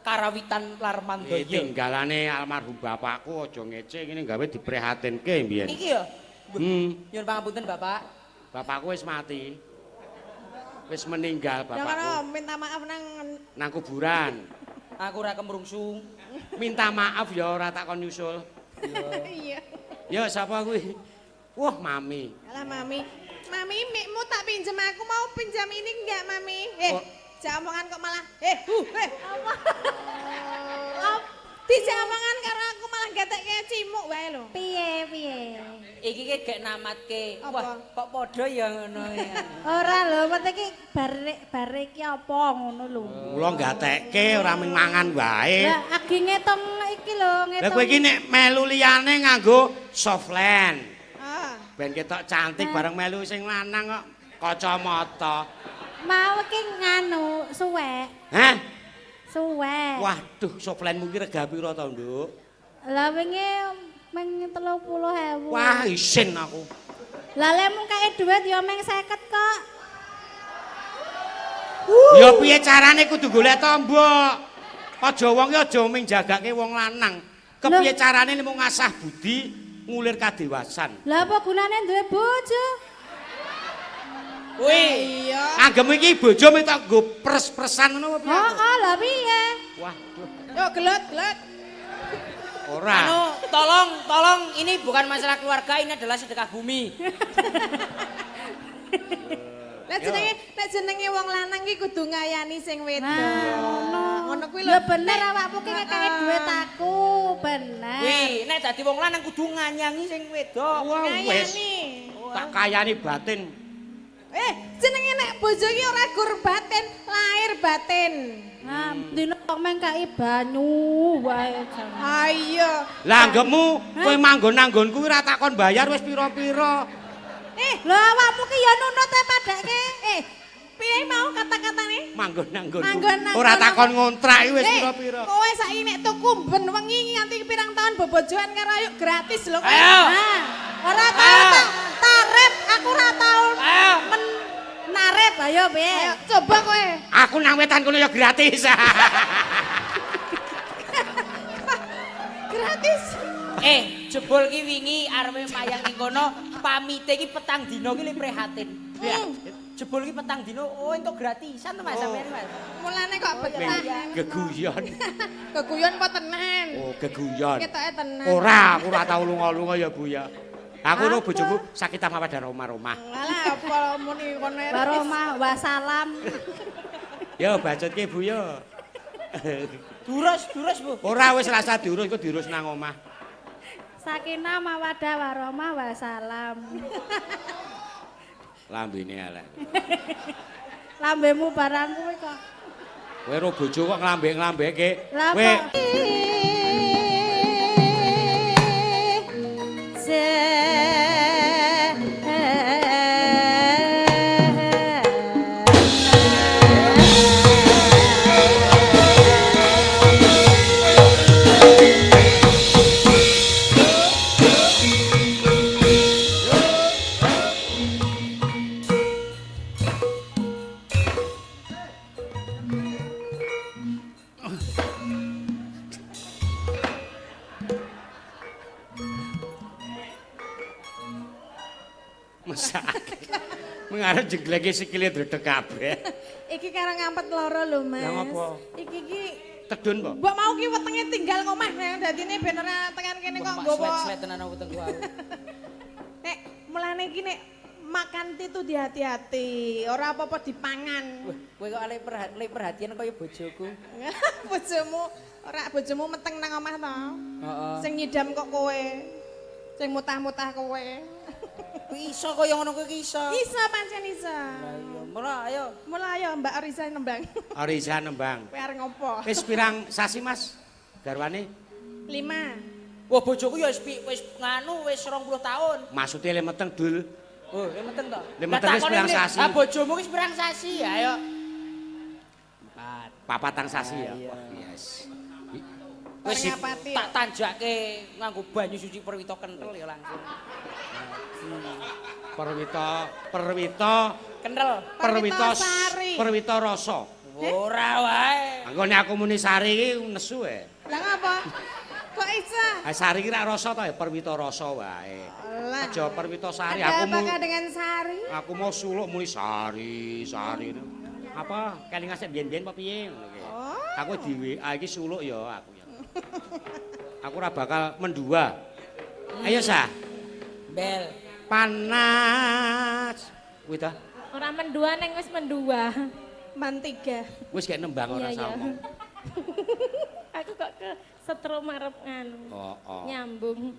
Karawitan Lar Mandoyo. Tinggalane almarhum bapakku aja ngece ngene gawe diprihatinke mbiyen. Iki ya. Nyuwun pangapunten Bapak. Bapakku wis mati. Wis meninggal Ya kono bapakku. minta maaf nang Nang kuburan. Aku ora kemrungsung. Minta maaf ya ora tak kon nyusul. Iya. Ya sapa kuwi? Wah, mami. Alah mami. Mami mikmu tak pinjem aku mau pinjam ini enggak mami? Eh, Oh. jak omongan kok malah eh huh eh. Apa? Dijak omongan karo aku malah gatekke cimuk wae lho. Piye piye? Iki ki gek namatke. Apa? Wah, kok padha ya ngono ya. Ora lho, penting iki bare iki apa ngono lho. Mula gatekke ora mung mangan wae. Lah agi ngetung iki lho, ngetung. Lah kowe iki nek melu liyane nganggo softland. Ah. Ben ketok cantik bareng melu sing lanang kok kacamata. Mau iki nganu suwek, Hah? suwek. Waduh, softlandmu ki rega pira to, Nduk? Lah wingi meng 30.000. Wah, isin aku. Lah lek mung kae dhuwit ya meng 50 kok. Ya piye carane kudu golek tombok. Aja wong ki aja mung jagake wong lanang. Kepiye carane mung ngasah budi ngulir kadewasan. Lah apa gunane duwe bojo? Kuwi Iya. Anggem iki bojo mek tok nggo pres-presan ngono apa piye? Heeh, lah piye? Waduh, Yo gelut, gelut. ora. Anu, tolong, tolong, ini bukan masalah keluarga, ini adalah sedekah bumi. Lah jenenge nek jenenge wong lanang ki kudu ngayani sing wedok. Nah, ngono. Ngono kuwi lho. Ya bener awakmu ki ngekeki dhuwit aku, bener. Kuwi, nek dadi wong lanang kudu nganyangi sing wedok. Wah, wis. Ngayani. Tak kayani batin. Eh, jenenge nek bojo ki ora gur batin, lahir batin. Nah, dino kok meng kai banyu wae jan. Ayo. Lah anggepmu kowe manggon nanggonku ora takon bayar wis pira-pira. Eh, Lah awakmu ki ya nunut e padake. eh, piye mau kata-katane? Manggon nanggonku. Manggon nanggon Ora takon ngontrak iki wis Eh, pira-pira. Kowe saiki nek tuku ben wengi nganti pirang tahun bobojoan karo ayo gratis lho kowe. Ayo. Nah, ora tau tak tarif, aku ora tau Ayo. men narif ayo piye. Ayo coba kowe. Aku nang wetan kono ya gratis. Gratis. Eh, jebol ki wingi arepe mayang ning kono, pamite ki petang dina ki le prihatin. Jebul iki petang dino, oh entuk gratisan to Mas sampeyan Mas. Mulane kok betah. Geguyon. Geguyon apa tenan? Oh, geguyon. Ketoke tenan. Ora, aku ora tau lunga-lunga ya Bu ya. Aku ro bojoku sakit apa pada rumah-rumah. Alah apa muni kono. Warahmah wassalam. Yo bacotke Bu yo. Durus, durus Bu. Ora wis rasa diurus, kok diurus nang omah. Sakinah mawaddah warahmah wassalam. Lambene elek. Lambemu barang kuwi kok. Kowe ro bojo kok nglambe-nglambeke. Kowe Mengarep jegleke sikile dredeg kabeh. Iki karo ngampet loro lho, Mas. Lah ngopo? Iki ki tedun po. Mbok mau ki wetenge tinggal ngomah nang dadine ben ora tekan kene kok nggowo. Slet-slet tenan wetengku aku. Nek mulane iki nek makan itu dihati-hati, ora apa-apa dipangan. Wah, kowe kok ale perhatian kaya bojoku. Bojomu ora bojomu meteng nang omah to. Heeh. Sing nyidam kok kowe. Sing mutah-mutah kowe. Iso kaya ngono kuwi iso. Iso pancen iso. Lah iya, mula ayo. Mula ayo Mbak Oriza nembang. Oriza nembang. Kowe arep ngopo? Wis pirang sasi Mas garwane? 5. Wah, bojoku ya wis nganu wis 20 tahun. Maksude le meteng dul. Oh, le meteng to. Le meteng wis pirang sasi? Ah bojomu wis pirang sasi? Ayo. 4. Papatang sasi ya. Wah, yes. Wis tak tanjake nganggo banyu suci perwita kenthel ya langsung. Perwita, perwita kenthel, perwita sari, perwita rasa. Ora wae. Anggone aku muni sari iki nesu e. Lah ngapa? Kok iso? Ha sari iki rak rasa to ya perwita rasa wae. Aja perwita sari aku mau. Apakah dengan sari? Aku mau suluk muni sari, sari. Apa kelingan sik biyen-biyen apa piye ngono iki. Aku di WA iki suluk ya aku ya. Aku ora bakal mendua. Ayo Sah. Bel. Panas. Kuwi ta? Ora mendua neng wis mendua. Man 3. Wis gek nembang ora sama. Aku kok ke setrum arep nganu. Oh, oh. Nyambung.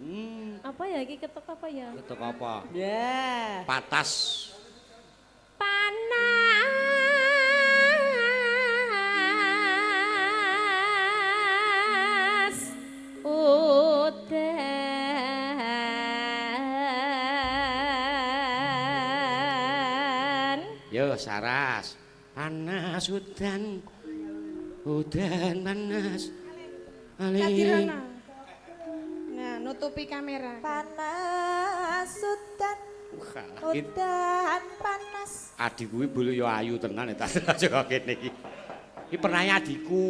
Apa ya iki ketok apa ya? Ketok apa? Ya. Yeah. Patas. Panas. Udan. Yo Saras. Panas udan. Udan panas. Ali. Nah, nutupi kamera. Panas udan. Udan panas. Adikku kuwi bulu yo ayu tenan ta aja kene iki. Iki pernah adikku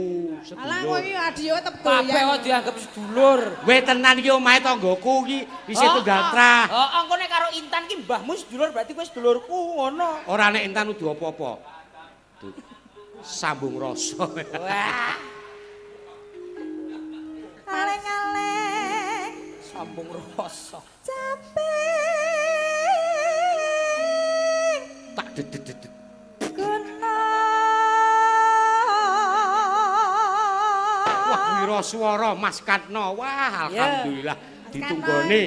sedulur. Alah kowe iki adi yo tetep doyan. Kabeh kok dianggep sedulur. Kowe tenan iki omahe tanggoku iki isih tunggal trah. Heeh, engko nek karo Intan ki mbahmu sedulur berarti kowe sedulurku ngono. Ora nek Intan udu apa-apa. Sambung rasa. Wah. Aleng-aleng sambung rasa. Capek. Tak dedet-dedet. Wah, swara Mas Katno. Wah, alhamdulillah ditunggone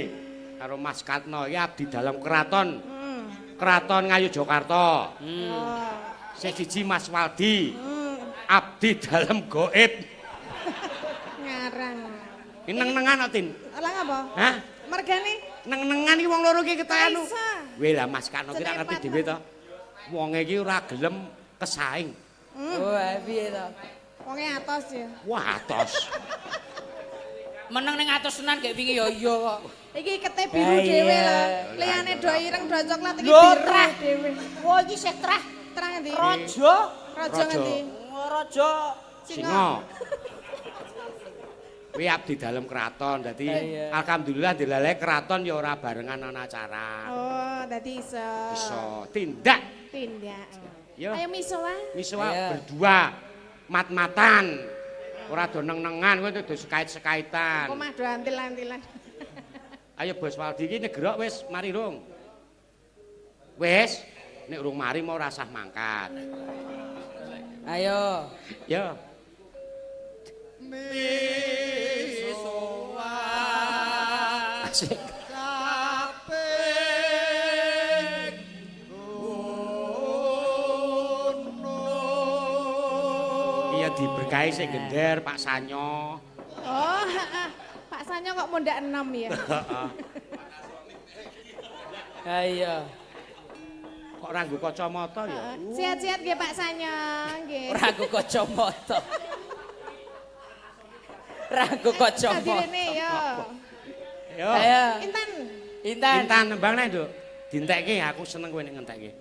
karo Mas Katno iki abdi dalam keraton. Keraton Ngayogyakarta. Sing siji Mas Waldi. Abdi dalam gaib. Ngarang. Iki neng-nengan kok, Tin. Lah ngapa? Hah? Mergane neng-nengan iki wong loro iki ketok anu. Weh lah Mas Katno ki ora ngerti dhewe to. Wonge iki ora gelem kesaing. Wah, piye to? Wonge atos ya. Wah, atos. Meneng ning atos tenan gek wingi ya iya kok. Iki kete biru dhewe lho. Liyane do ireng do coklat iki biru dhewe. Wah, iki sih trah. Trah ngendi? Raja. Raja ngendi? Raja Singa. Kuwi abdi dalem keraton, dadi alhamdulillah dilale keraton ya ora barengan ana acara. Oh, dadi iso. Iso. Tindak. Tindak. Yo. Ayo misuwa. Misuwa Ayo. berdua mat-matan. Ora do neng-nengan kowe do sekait-sekaitan. Aku mah do antil-antilan. Ayo Bos Waldi iki negerok wis mari rung. Wis, nek urung mari mau rasah mangkat. Ayo. Yo. Asik. Iya diberkahi sing gender Pak Sanyo. Oh, heeh. Pak Sanyo kok mundak 6 ya? Ayo. Kok ora nggo kacamata ya? Sehat-sehat nggih Pak Sanyo, nggih. Ora nggo kacamata. Ora nggo kacamata. Hadirene yo. Yo. Ayo. Intan. Intan. Intan nembang nek, Nduk. Dintekke aku seneng kowe nek ngentekke.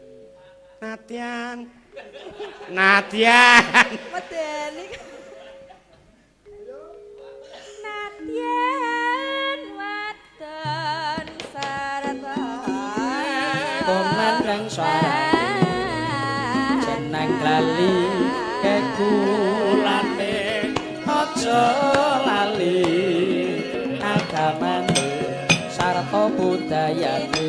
Natian. Natian. Medeni. Natyan wadon sarata. Kumandang suarane jeneng lali kekulane aja lali agamane sarta budayane.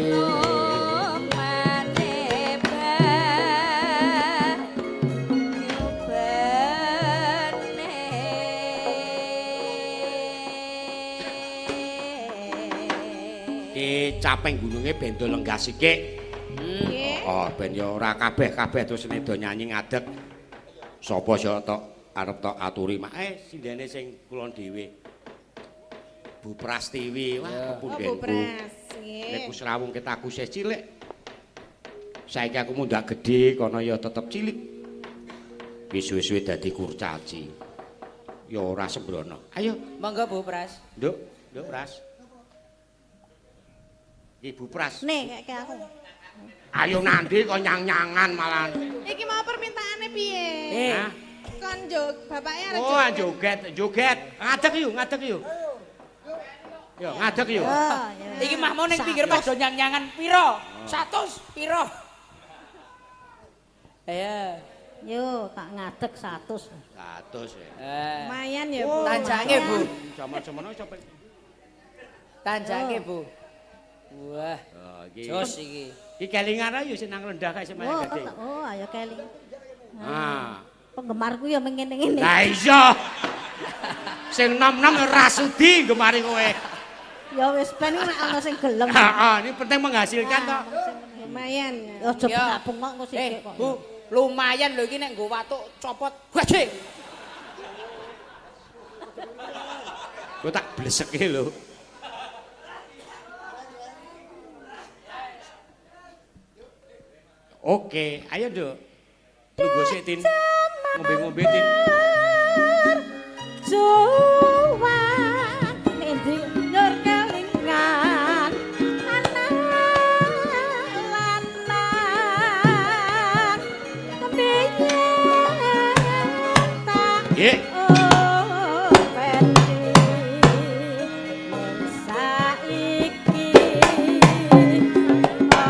Ki capeng gununge ben do lenggah sikik. Nggih. Oh, ben ya ora kabeh-kabeh terus do nyanyi ngadeg. Sapa sing tok arep tok aturi mak sindene sing kulon dhewe. Bu Prastiwi, wah Ya. Oh, Bu pepundhenku. Pras, Nek nggih. ku srawung ket aku isih cilik. Saiki aku mundak gedhe kono ya tetep cilik. Wis suwe-suwe dadi kurcaci. Ya ora sembrono. Ayo, Monggo Bu Pras. Nduk, Nduk Pras. Ibu Pras. Nih kayak aku. Ayo nanti kok nyang-nyangan malah. Iki mau permintaane piye? Eh, Hah? Kon jog, bapaknya arep Oh, joget, joget. Ngadeg yuk, ngadeg yuk. Yo, ngadeg yuk. Oh, ya. iki mah mau ning pinggir mah do nyang-nyangan piro? 100 piro? Ayo. Yo, tak ngadeg 100. 100 ya. Eh, Lumayan ya, Bu. Tanjange, Bu. Jaman semono sampe. Tanjange, Bu. Wah, Oh, iki. jos iki. Iki kelingan ayo sing nang rendah kae sing Oh, gading. oh, ayo keling. Ah. Penggemarku ya mengene-ngene. Lah iya. Sing nom-nom ora sudi gemari kowe. Ya wis ben iki nek ana sing gelem. Heeh, ini penting menghasilkan toh. Lumayan ya. Aja Ya. bengak-bengok engko Eh, sithik kok. Bu, lumayan lho iki nek nggo watuk copot. Wajing. Kowe tak bleseke lho. Oke, ayo Nduk. Tunggu sik Tin. Ngombe-ngombe Tin. Juwang endi nyur kelingan anak lanang kepiye tak Nggih. openi saiki ana.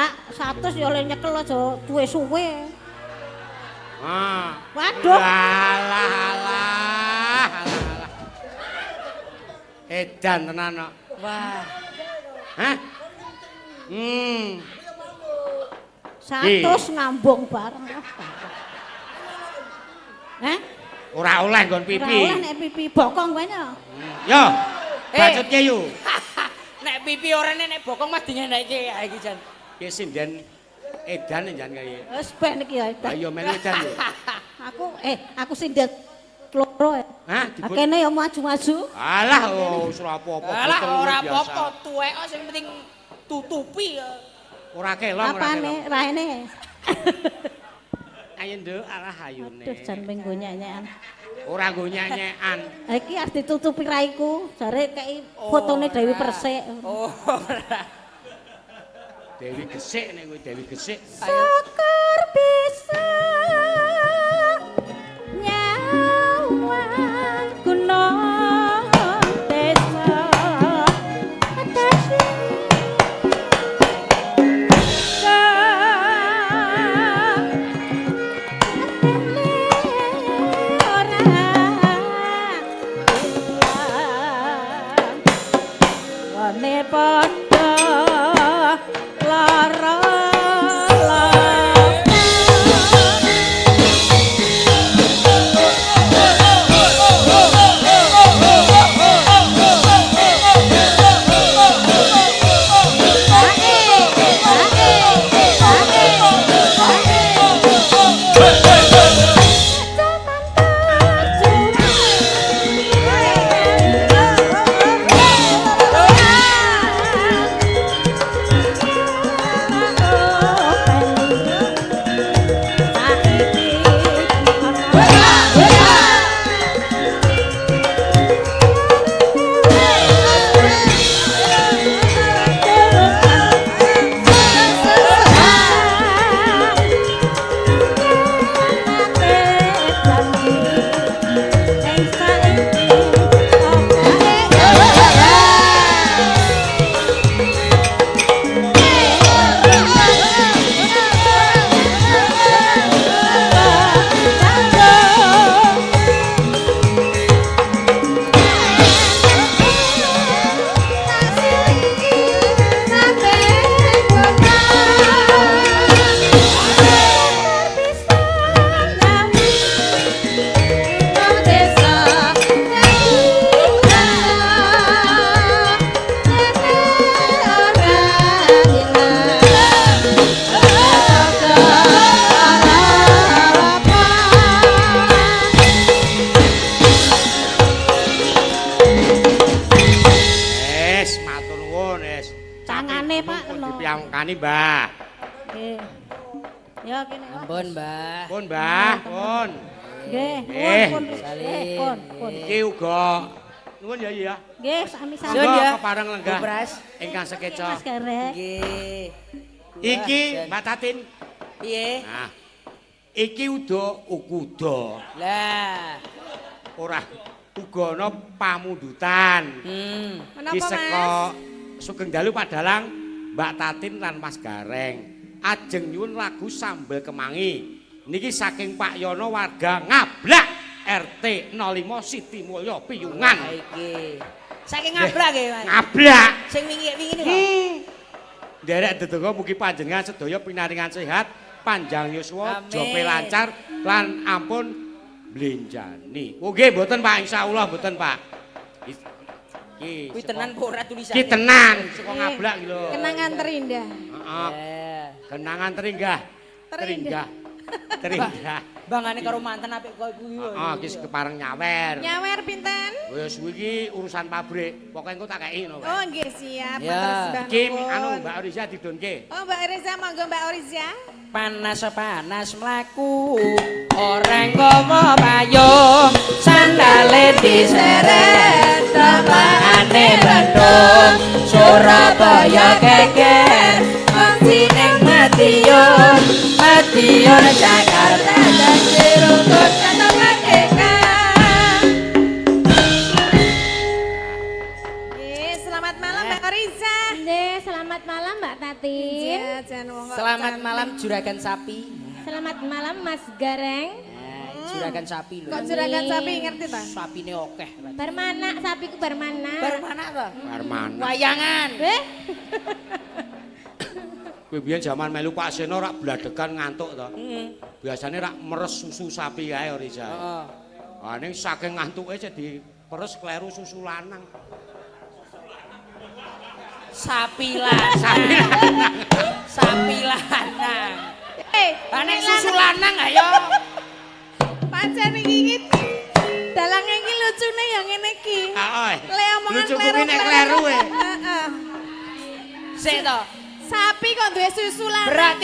Pak, 100 ya oleh nyekel aja suwe-suwe. Ah. Waduh. Alah alah alah. Edan tenan kok. Wah. Hah? 100 ngambung bareng. Hah? Ora oleh nggon pipi. Ora oleh nek pipi bokong kowe no. Yo. Bacutke yo. Nek pipi ora nek bokong mah dingenekke ya iki jan. Ki sinden edan jan kaya. Wis ben iki ya edan. Ayo melu edan yo. Aku sinden loro. Hah, dibut. Kene ya maju-maju. Alah, oh, wis ora apa-apa. Alah ora apa-apa, tuwek sing penting tutupi ya. Ora kelong, ora kelong. Apane raine? Ayo nduk, alah ayune. Aduh, jan menggo nyanyian. Ora nggo nyanyian. Ha iki arep ditutupi raiku, jare kei fotone Dewi Persik. Oh, ora. Dewi Gesik nek kowe Dewi Gesik. Syukur bisa nyawang gunung desa dadi ora padha lara. Dipiyangkani, Mbah. Nggih. Ya kene. Ampun, Mbah. Pun, Mbah, pun. Nggih, pun pun pun. Iki uga nuwun ya ya. Nggih, sami-sami. Nuwun ya. Kepareng lenggah. Ingkang sekeca. Nggih. Iki Mbak Tatin. Piye? Nah. Iki uda ukuda. Lah. Ora uga ana pamundutan. Menapa, Mas? Sugeng dalu Pak Dalang, Mbak Tatin lan Mas Gareng. Ajeng nyuwun lagu Sambel Kemangi. Niki saking Pak Yono warga Ngablak RT 05 Siti Mulyo Piyungan. Iki. Saking Ngablak nggih, Mas. Ngablak. Sing wingi-wingi niku. Nderek dedonga mugi panjenengan sedaya pinaringan sehat, panjang yuswa, jope lancar lan ampun blenjani. Oh nggih mboten Pak, insyaallah mboten Pak. Kuwi tenan apa ora tulisane? Ki tenan saka Ngablak iki lho. Kenangan terindah. Heeh. Kenangan terindah. Terindah. Terindah. Bangane karo mantan apik koyo kuwi. Heeh, iki kepareng nyawer. Nyawer pinten? Wis kuwi iki urusan pabrik. Pokoke engko tak kei ngono. Oh nggih siap. Iki anu Mbak Oriza didonke. Oh Mbak Oriza monggo Mbak Oriza. Panas-panas mlaku ora nggawa payung, sandale diseret tepakane bandung, Surabaya geger wong ning Madiun, Madiun Jakarta dan Cirebon tetep merdeka. Selamat malam Mbak Oriza. Nggih, selamat malam Mbak Tatin. Iya, jan wong kok. Selamat malam Juragan Sapi. Selamat malam Mas Gareng. Nah, juragan sapi lho. Kok juragan sapi ngerti ta? Sapine akeh. Bar mana sapiku bar mana? Bar mana ta? Bar mana? Wayangan. Eh, Kowe biyen jaman melu Pak Seno rak bladegan ngantuk to. Heeh. Biasane rak meres susu sapi kae Riza. Heeh. Ah ning saking ngantuke cek diperes kleru susu lanang. Sapi lanang. Sapi lanang. Eh, Lah nek susu lanang ayo. Pancen iki iki dalange iki lucune ya ngene iki. Heeh. Le omongan Lucu kuwi nek kleru e. Heeh. Sik to. Sapi kok duwe susu lanang.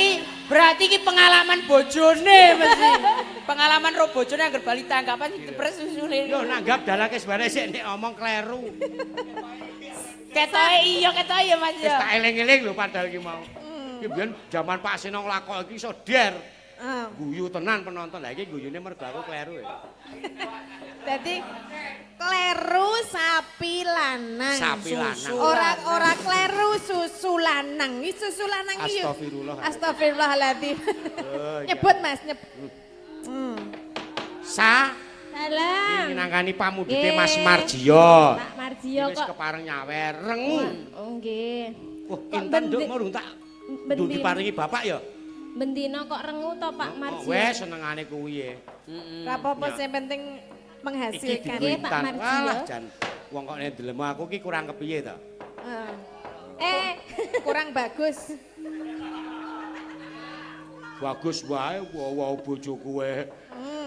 Berarti iki pengalaman bojone mesti. Pengalaman ro bojone angger bali tanggapan diperes susune. Yo nanggap dalange sebare sik nek omong kleru. Ketoke iya ketoke ya Mas Wis ya. tak eling-eling lho padahal iki mau. Iki biyen jaman Pak Seno nglakok iki iso der. Heeh. Guyu tenan penonton. Lah iki guyune mergo aku kleru ya. Dadi kleru sapi lanang. Sapi lanang. Ora kleru susu lanang. Iki susu lanang iki yo. Astagfirullah. Astagfirullahaladzim. Oh, iya. Nyebut Mas, nyebut. Sa salam. minangkani pamundhute Nggih. Mas Marjiyo. Pak Marjiyo Wis kok. kepareng nyawer rengu. Oh nggih. Wah, Kok inten nduk mau rung tak nduk diparingi bapak ya. Bendina kok rengu to Pak Marjiyo. Wes senengane kuwi e. Ora apa-apa sing penting Iki menghasilkan. Nggih, Pak diintan. Marjiyo. Walah jan wong kok nek delem aku ki kurang kepiye to? Heeh. Eh, Kurang bagus. Bagus wae wae bojoku wae.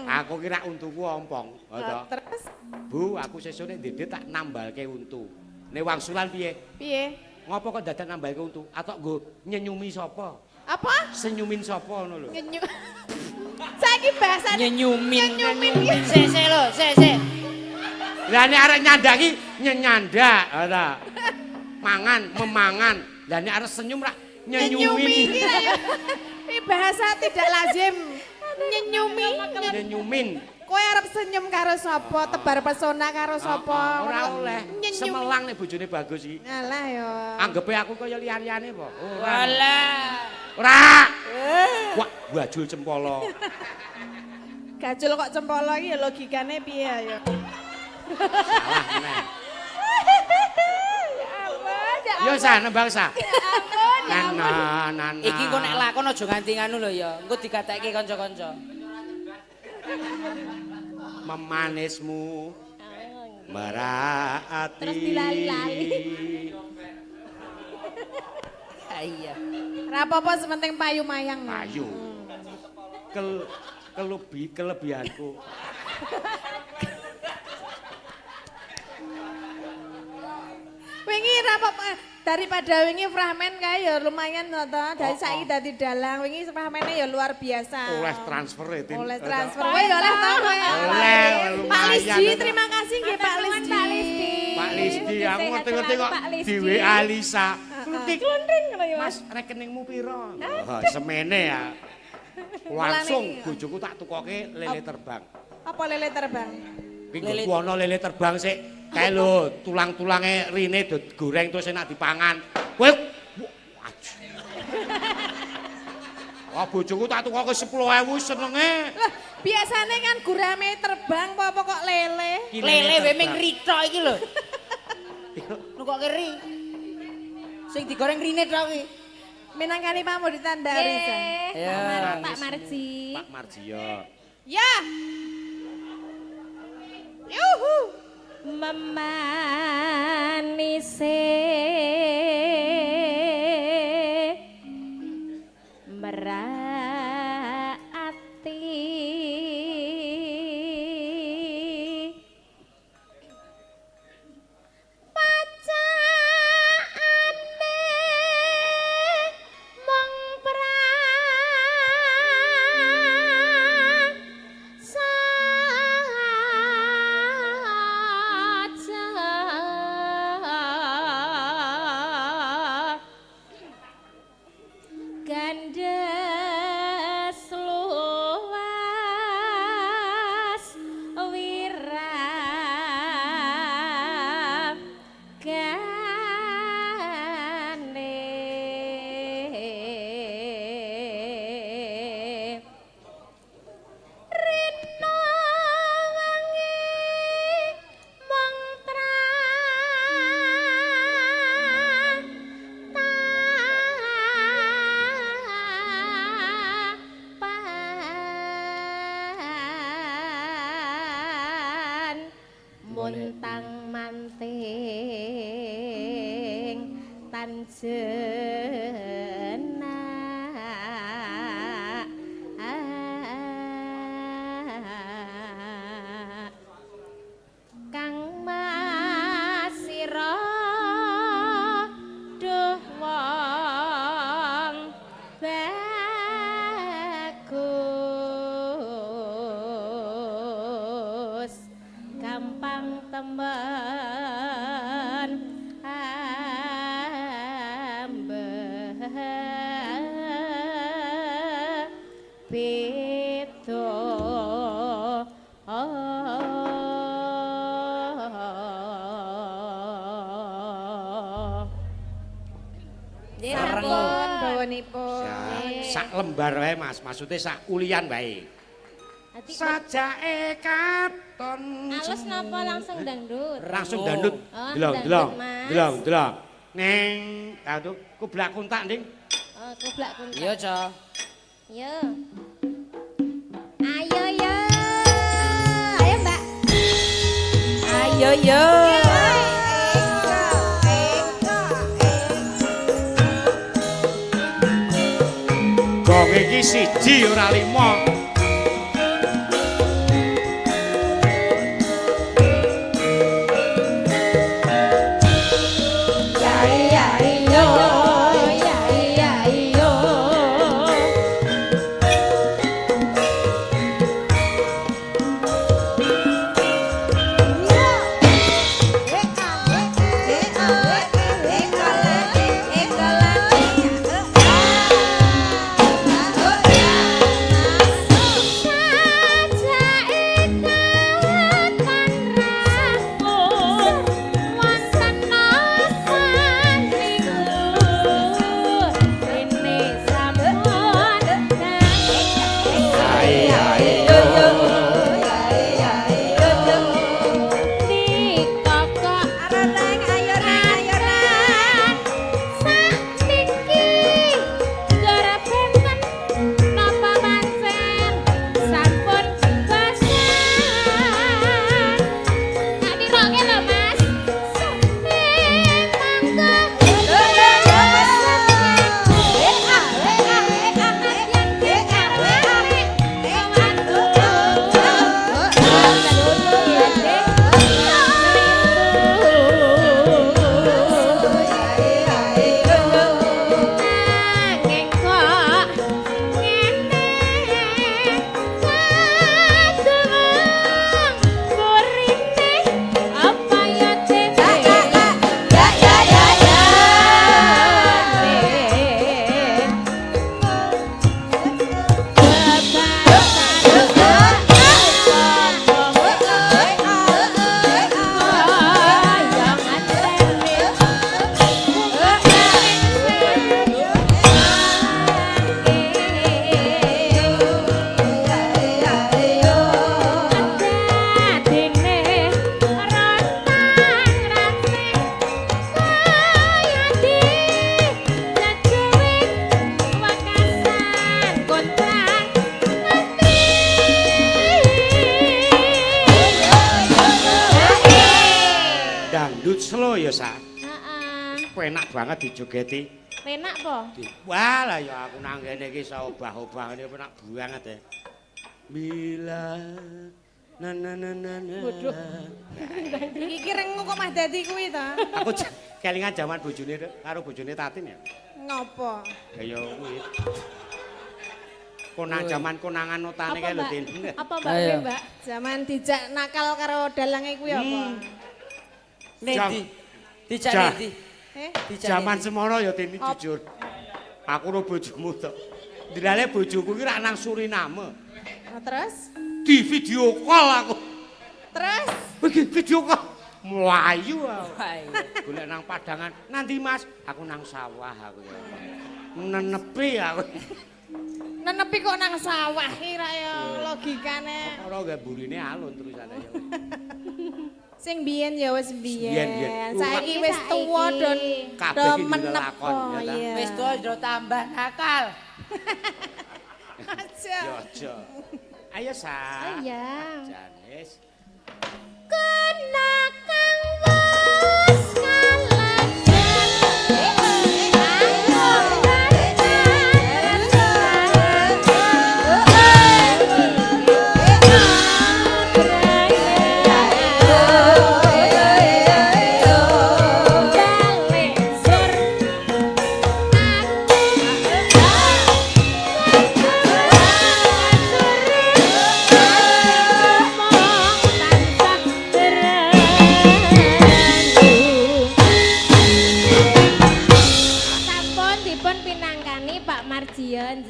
Aku ki rak untuku ompong, ha to. Terus Bu, aku sesuk nek ndede tak nambalke untu. Nek wangsulan piye? piye? Ngopo kok dadak nambalke untu? Atok nggo nyenyumi sapa? Apa? Senyumin sapa ngono lho. Nyenyu. Saiki bahasane Nyenyumin. nyenyumin. Sik sik lho, sik sik. Lah nek arek nyandak ki nyenyandak, ha ta. Mangan, memangan. Lah nek arek senyum rak Nyenyumi nyenyumin. iki lah ya. Ini bahasa tidak lazim. Nyenyumi. Nyenyumin. Kowe arep senyum karo sapa, tebar pesona karo sapa. Ora oleh. Nyenyumi. Semelang nek bojone bagus iki. Alah ya. Anggepe aku kaya liyan-liyane apa? Ora. Walah. Ora. Wah, bajul cempolo. Gajul kok cempolo iki ya logikane piye ya? Salah meneh. ya Yo sa nembang sa. ampun, ya ampun. Nana nana. Iki kok nek lakon aja nganti nganu lho ya. Engko digatekke kanca-kanca. Memanismu merati. Terus dilali-lali. Ha iya. Ora apa-apa sementing payu mayang. Payu. Kelebihanku. Wingi ora apa-apa daripada wingi fragmen kae ya lumayan to to. Dari saiki dadi dalang, wingi fragmene ya luar biasa. Oleh transfer e, Tin. Oleh transfer. Kowe ya oleh to kowe. Oleh, Pak lumayan, Lisdi, to. terima kasih nggih Pak Matur nuwun, Lisdi. Pak Lisdi. Pak Lisdi, aku Sehat ngerti-ngerti selalu, kok Pak Lisdi. di WA Lisa. Klutik. Klunding ngono ya, Mas. Mas, rekeningmu piro? Oh, semene ya. Langsung bojoku tak tukoke lele terbang. Apa lele terbang? Ki Lele- nggonku ana lele terbang sik. Kae lho, tulang-tulange rine digoreng terus enak dipangan. Kowe Wah, bojoku tak tukoke 10.000 senenge. Lah, biasane kan gurame terbang apa kok lele? Ki Lele wae terbang. ming rithok iki lho. Nukokke ri. Sing digoreng rine tok kuwi. Minangkani pamundutan Mbak Risa. Nggih, Ya. Pak Marji. Pak Marjiyo. Ya. Yuhu. Memanise merati pacaane mung prasaja gandes luas wiragane. Jenak Kang Mas sira duh wong bagus gampang temen ambek beda. Nggih, sampun bawanipun. Sak lembar wae Mas, maksude sak ulian wae. Sajake katon. Alus napa langsung dangdut? Langsung dangdut. Oh, Delong, dangdut, delong. Mas. Delong, delong. Neng, tau kublak kuntak, Ding. Oh, kublak kuntak. Iya, Ca. Yo. Ayo yo. Ayo, Mbak. Ayo yo. Gong iki siji ora lima. Ya ya yo. Dangdut slow ya, Sa. Heeh. Penak banget dijogeti. Penak po? Wah, lah ya aku nang kene iki iso obah-obah ngene penak banget ya. Bila na na na na na. Bodoh. Iki ki rengu kok mah dadi kuwi ta? Aku kelingan jaman bojone karo bojone Tatin ya. Ngopo? Ya ya kuwi. Konang jaman konangan notane Apa kae lho Mbak? Tin. Apa Mbak Ayo. Mbak? Mbak? Zaman dijak nakal karo dalange kuwi apa? Nek di dijak Jah. ndi? Eh, Dijak Jaman ndi? semono ya Tin jujur. Aku ro bojomu to. Dilale bojoku ki rak nang Suriname. Nah, terus? Di video call aku. Terus? Iki video call. Mlayu aku. Wah, iya. Golek nang padangan. Nanti Mas, aku nang sawah aku ya. Nenepi aku. Nenepi kok nang sawah ki ra ya logikane. Ora gak burine alun terusane ya. Sing biyen ya wis Biyen, biyen. biyen. Saiki wis tuwa don Kabeh do iki duwe menep lakon, ya ta? iya. Wis tuwa yo tambah nakal. Aja. Ya aja. Ayo sa. Oh iya. Janis. Kena kang wis kaladan.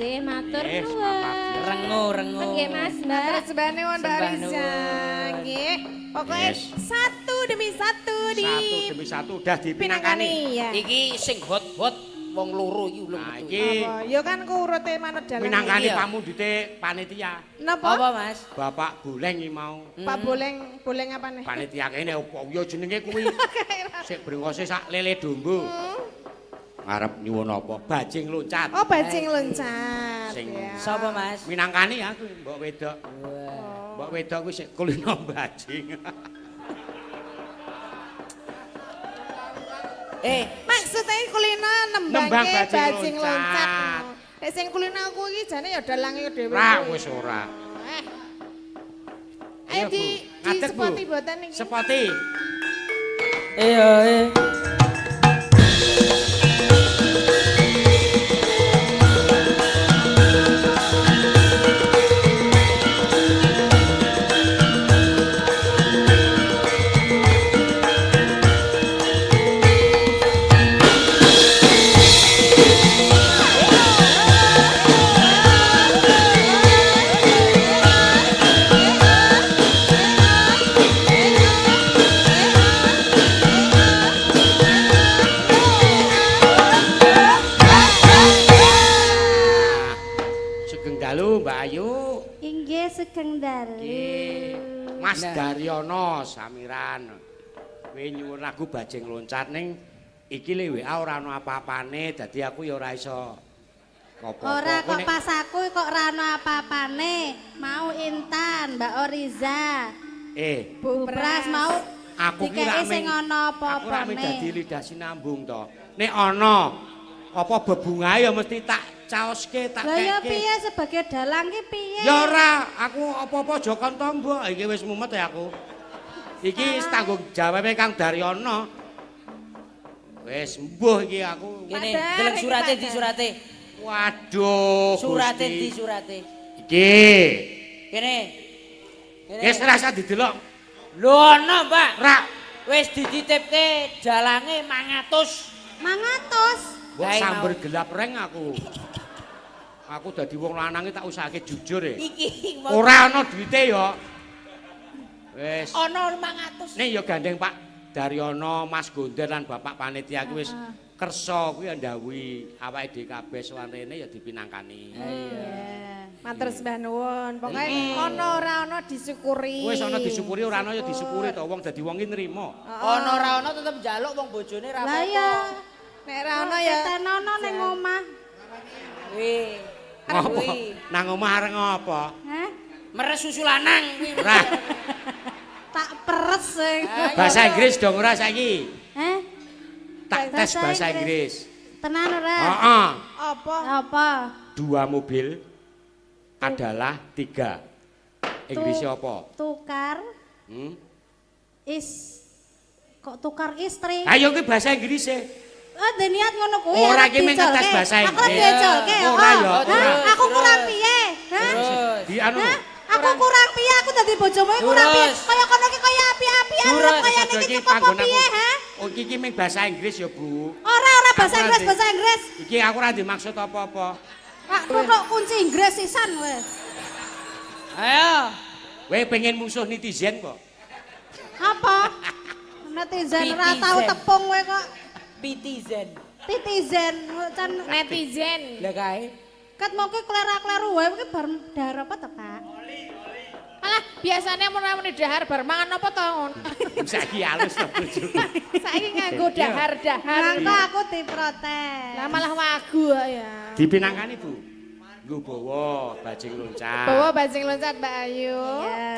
Nggih, matur nuwun. Rengo-rengo. Nggih, Mas, Mbak. Matur sembah nuwun Mbak Riza. Nggih. Pokoke satu demi satu di Satu demi satu udah dipinangkani. Pinangkani ya. Iki sing hot-hot wong loro iki ulung Nah, metu. iki Apa? Ya kan ku urute manut dalan. minangkani Iya. pamundhute panitia. Napa? Apa, Mas? Bapak Boleng iki mau. Pak Boleng, Boleng apa nih? Panitia kene opo ya jenenge kuwi. Sik brengose sak lele domba. Ngarep nyuwun apa? Bajing loncat. Oh, bajing loncat. Sing- Ya. Sapa, Mas? Minangkani aku mbok wedok. Mbok wedok kuwi sik kulino bajing. Eh, Maksudnya kulino Nembang nembangke bajing bajing loncat. loncat. Nek sing kulino aku iki jane ya dalange dhewe. Ra wis ora. Eh. Ayo Bu. di Ngadeg, Bu. sepoti mboten iki. Sepoti. iya, eh. Sugeng dalu Mbak Ayu. Inggih sugeng dalu. Nggih. Mas Nah. Daryono Samiran. Kowe nyuwun lagu Bajing Loncat ning iki le WA ora ana apa-apane dadi aku ya ora iso apa-apa. Ora Kowe kok nek- pas aku kok ora ono apa-apane. Mau Intan, Mbak Oriza, Bu Pras mau aku ki dikeki rak sing ana Aku rak ming apa-apane. dadi lidah sinambung to. Nek ana apa bebungahe ya mesti tak caoske, tak Lah ya keke. piye sebagai dalang ki piye? Ya ora, aku apa-apa aja kon tombo. Iki wis mumet ya aku. Iki wis tanggung jawabe Kang Daryono. Wis mbuh iki aku. Kene, Pak Dar, deleng iki surate Pak di Dar. surate. Waduh, Surate Gusti. di surate. Iki. Kene. Kene. Wis ora usah didelok. Lho ana, Pak. Ra, Wis dititipke dalange 500. 500. mbok Kae samber mau. gelap reng aku. Aku dadi wong lanang iki tak usahake jujur e. Iki mau Ora ana duwite ya. Wis. ana 500. Nek ya gandeng Pak Daryono, Mas Gonder lan Bapak panitia kuwi wis kersa kuwi ya ndhawuhi awake dhewe kabeh sowan rene ya dipinangkani. Iya. Matur sembah nuwun. Pokoke ana ora ana disyukuri. Wis ana disyukuri ora ana ya disyukuri to wong dadi wong ki nrimo. Ana ora ana tetep njaluk wong bojone ra Lah apa-apa. ya. Nek ora ana ya Tetenono ning omah. Wih. Ngopo? Kuwi. Nang omah arep ngopo? Hah? Meres susu lanang kuwi. Ora. Tak peres sing. Bahasa Inggris dong ora saiki. Hah? Tak tes bahasa Inggris. Tenan ora? Heeh. apa? Apa? Dua mobil adalah tiga. Inggrisnya apa? Tukar Hmm? is kok tukar istri? Ayo kuwi bahasa Inggris e. Oh, de niat ngono kuwi. Ora arep iki mung ngetes dicolke. bahasa Aku Inggris. dicolke. Ora ya, Hah? ora. Aku kurang piye? Hah? Terus. Di anu. Hah? Aku kurang piye? Aku dadi bojomu iki kurang piye? Terus. Kaya kono iki kaya api-apian, Terus. kaya Aja niki iki cukup apa panggon aku. piye, ha? Oh iki iki mung bahasa Inggris ya, Bu. Ora ora bahasa Aku Inggris, ora bahasa Inggris. Iki aku ora dimaksud apa-apa. Pak tutuk kunci Inggris sisan kowe. Ayo. Kowe pengen musuh netizen kok. Apa? Netizen ora tau Netizen. tepung kowe kok. Pitizen. Netizen can Netizen. Lah kae. ket mau ki klera-kleru wae iki bar dahar apa to, Pak? Malah biasanya mun muni dahar bar mangan apa to ngono. Saiki halus to bojoku. Saiki nganggo dahar-dahar. Mangko aku diprotes. Lah malah wagu kok ya. Dipinangkani, Bu. Nggo bawa bajing loncat. Bawa bajing loncat Mbak Ayu. Iya.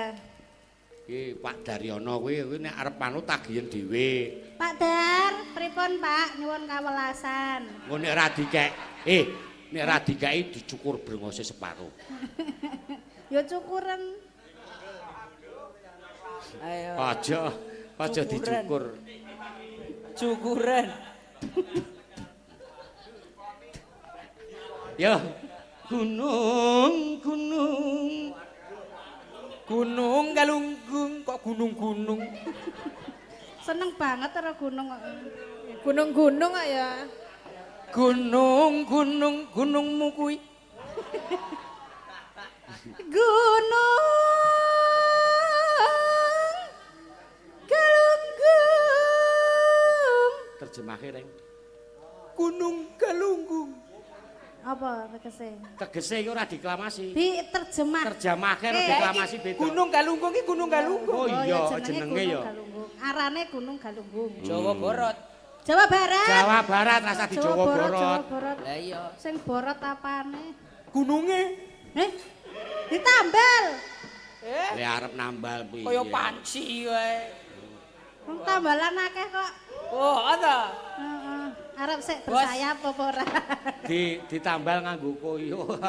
Iki Pak Daryono kuwi kuwi nek arep anu tagihen dhewe. Pak Dar, pripun Pak? Nyuwun kawelasan. Engko nek ra dikek, nek ra dikeki dicukur brengose separo. Ya cukuren. Ayo. Aja, aja Cukuran. dicukur. Cukuran. Ya, gunung, gunung. Gunung galunggung kok gunung-gunung. Seneng banget karo gunung kok. Gunung-gunung kok ya. Gunung gunung gunungmu kuwi. Gunung Galunggung. Terjemahke, Reng. Gunung Galunggung. Apa tegese? Tegese iki ora diklamasi. Diterjemah. Terjemahke ora diklamasi beda. Gunung Galunggung iki Gunung Galunggung. Oh iya, jenenge ya. Arane Gunung Galunggung. Jawa Barat. Jawa Barat. Jawa Barat rasa di Jawa Barat. Jawa Barat. Lah iya. Sing borot apane? Gununge. Ditambal. Le arep nambal piye? Kaya panci wae. Wong tambalan akeh kok. Oh, ana. Heeh. Arep sik bersayap apa ora? Ditambal nganggo koyo.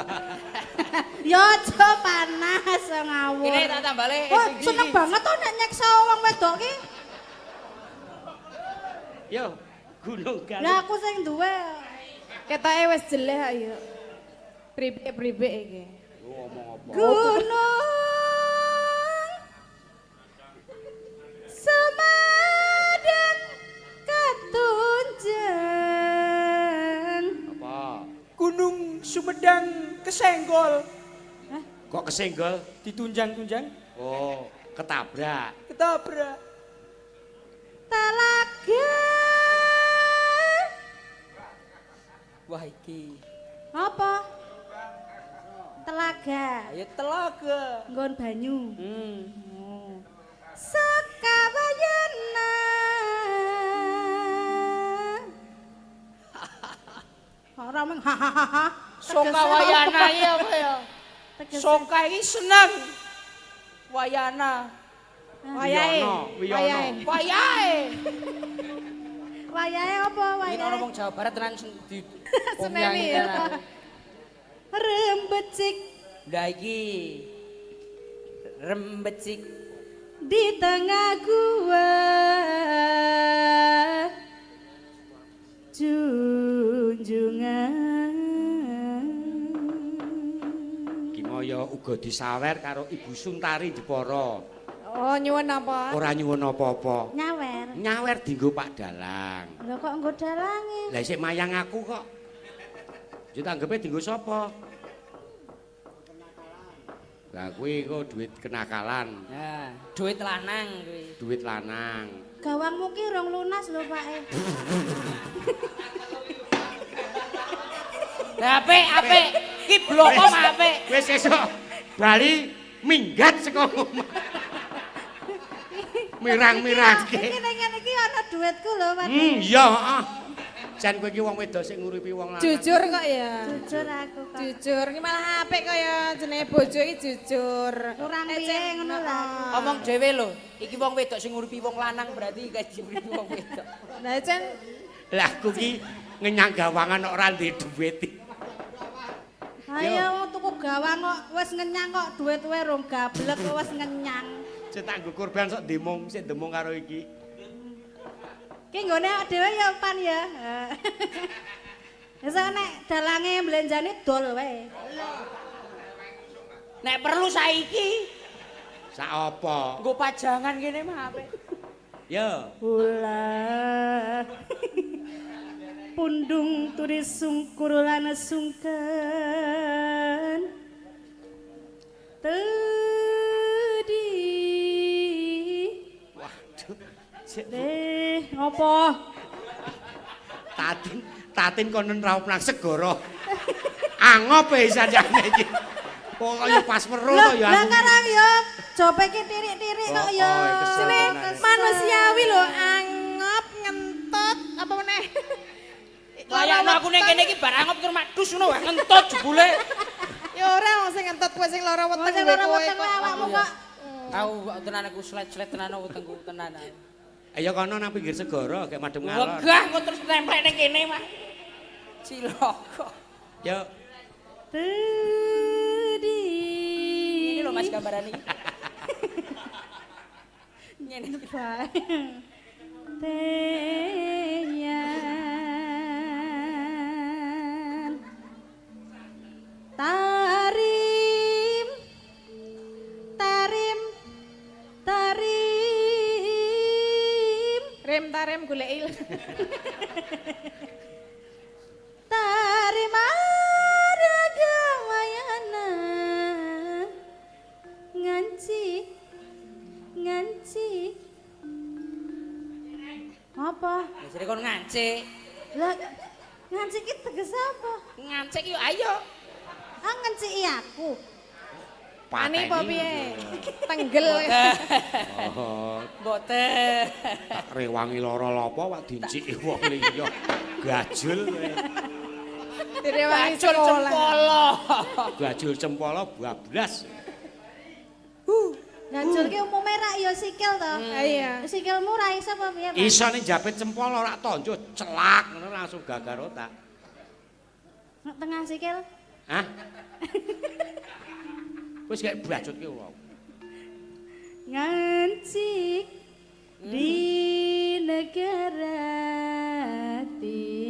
Ya aja panas ngawur. Kene tak tambale. Wah, seneng banget to nek nyeksa wong wedok ki. Yo, Gunung Galunggung. Lah aku sing duwe. Ketoke wis jeleh kok yo. Pribek-pribek iki. Ngomong apa? Gunung Sumedang Katunjang. Apa? Gunung Sumedang kesenggol. Hah? Kok kesenggol? Ditunjang-tunjang. Oh, ketabrak. Ketabrak. Talaga. Wah iki. Apa? Telaga. Ayo telaga. Nggon banyu. Sekawayana. Ora mung hahaha. Sokawayana iki apa ya? Soka iki seneng. Wayana. Wayahe. Wiyono. Wayahe. Wayahe apa wayahe? Iki ana wong Jawa Barat tenan di seneni ya. Rembecik. Lah iki rembecik di tengah gua junjungan. Kimoyo uga disawer karo Ibu Suntari Jepara. Oh, nyuwun apa? Ora nyuwun apa-apa. Nyawer. Nyawer dienggo Pak Dalang. Lho kok nggo dalange? Lah isih mayang aku kok. Yo tanggepe dienggo sapa? Lah kuwi kok duit kenakalan. Nah, duit lanang kuwi. Duit lanang. Gawangmu ki rong lunas lho, Pak. Lah apik, apik. Ki bloko mah apik. Wis esuk bali minggat saka omah. Mirang-mirangke. Iki ning ngene iki ana duitku lho, Pak. Iya, heeh. Jan kowe iki wong wedok sing nguripi wong lanang. Jujur kok ya. Jujur aku kok. Jujur iki malah apik kaya jenenge bojo iki jujur. Kurang piye ngono lah. Omong dhewe lho, iki wong wedok sing nguripi wong lanang berarti kae nguripi wong wedok. Lah jan lah aku ki ngenyang gawangan kok ora ndek duit. Ayo wong tuku gawang kok wis ngenyang kok duit wae rong gablek kok wis ngenyang. Sik tak nggo kurban sok demung, sik demung karo iki. Ki nggone awak dhewe ya Pan ya. Wis nek dalange mblenjane dol wae. Nek perlu saiki sak apa? Nggo pajangan kene mah apik. Yo. Ulah. Pundung turi sungkur lan sungkan. Tedi. Waduh. Ngopo? Tatin, Tatin kono raup nang segara. Angop e sajane iki. Kok kaya pas weruh to ya. Lah karang ya jope iki tirik-tirik kok ya. Jenenge manusiawi lho, angop ngentut apa meneh. Layakno aku ning kene iki bar angop tur madus ngono wae ngentut jebule. Ya ora wong sing ngentut kowe sing lara weteng kowe kok. Awakmu kok. Aku tenan aku slet-slet tenan wetengku tenan. Ayo kono nang pinggir segara gek madhep ngalor. Wegah kok terus nemplek ning kene mah. Cilaka. Yo. Tedi. Ini lho Mas gambarane iki. Ngene iki. Teyan. Tarim. Tarim. Tarim. Rem tarem goleki. Tarim araga. Apa? Jare kon ngancik. Lah ngancik ki tegese apa? Ngancik yo ayo. Ah nganciki aku. Ani apa piye? Tenggel. Oh, Mboten. tak rewangi lara lapa wak dinciki wong liya. Gajul kowe. Direwangi Bacul sekolah. cempolo. Gajul cempolo bablas. Gajul ki umume rak ya sikil to. Iya. Sikilmu ra iso apa piye, Pak? Iso ning japit cempolo rak tonjo celak ngono langsung gagar otak. Nek tengah sikil. Hah? Wis kayak bacutke wong. Ngancik di negara Tina.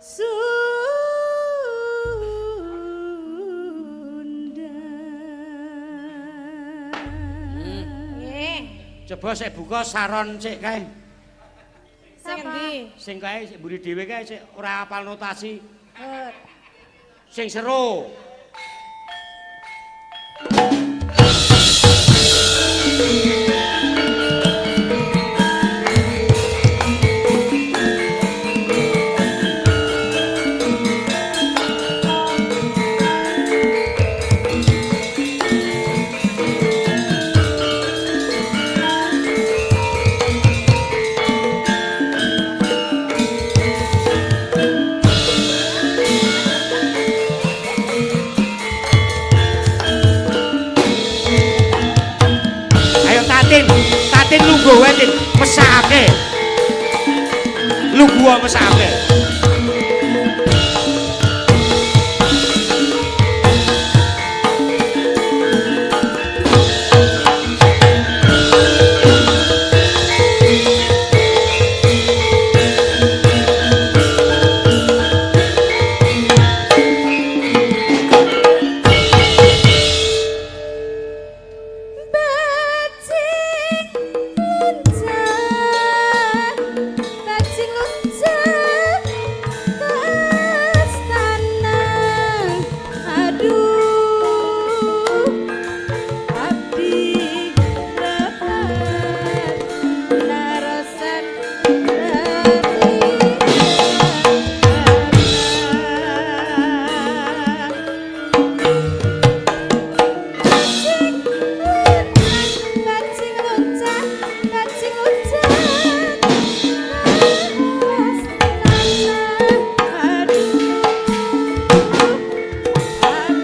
Sunda. Nggih. Coba sik buka saron sik kae. Sing endi? Sing kae sik mburi dhewe kae sik ora apal notasi. Sing seru. Ayo Tatin, Tatin lungguh wae Tin, mesake. Lungguh mesake. Bajing loncat, bajing loncat ke istana. Aduh, abdi repat narosan Bajing loncat, bajing loncat, aduh, abdi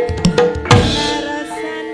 repat narasan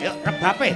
Yuk rebape.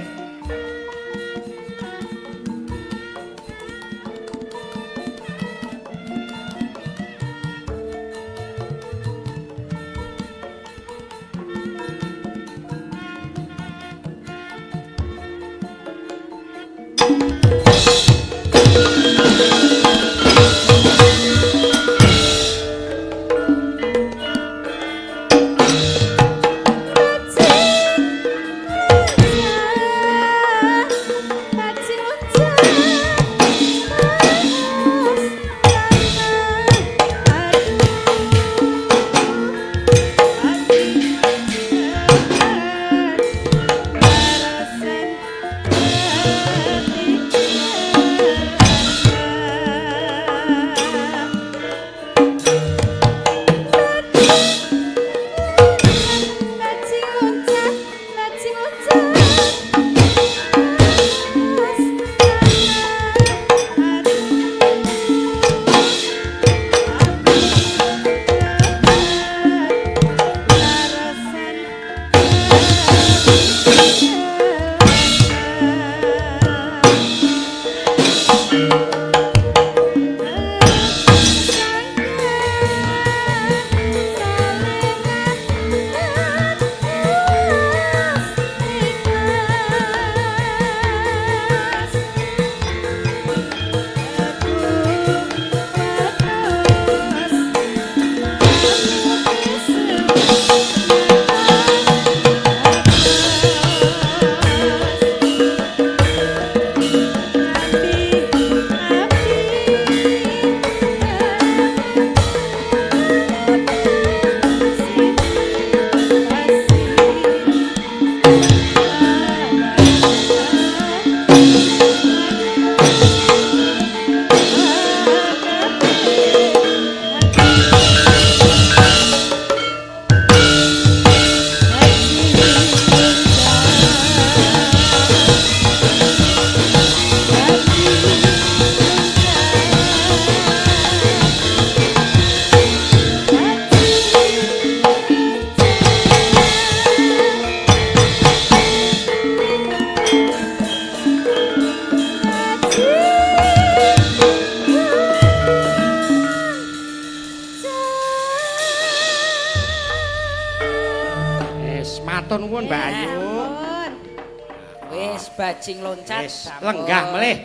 nuwun Mbak Ayu. Ampun. Wis bajing loncat. Wis lenggah melih.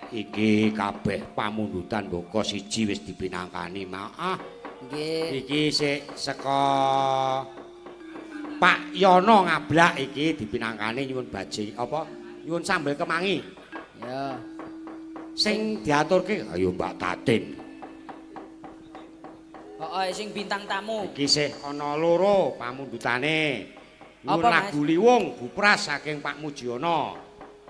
Iki kabeh pamundutan mboko siji wis dipinangkani maah. Nggih. Iki sik saka Pak Yono ngablak iki dipinangkani nyuwun bajing apa? Nyuwun sambel kemangi. Ya. Sing diaturke ayo Mbak Tatin. Heeh, sing bintang tamu. Iki sih ana loro pamundutane. Nyuwun Apa, lagu Liwung Bupras saking Pak Mujiono.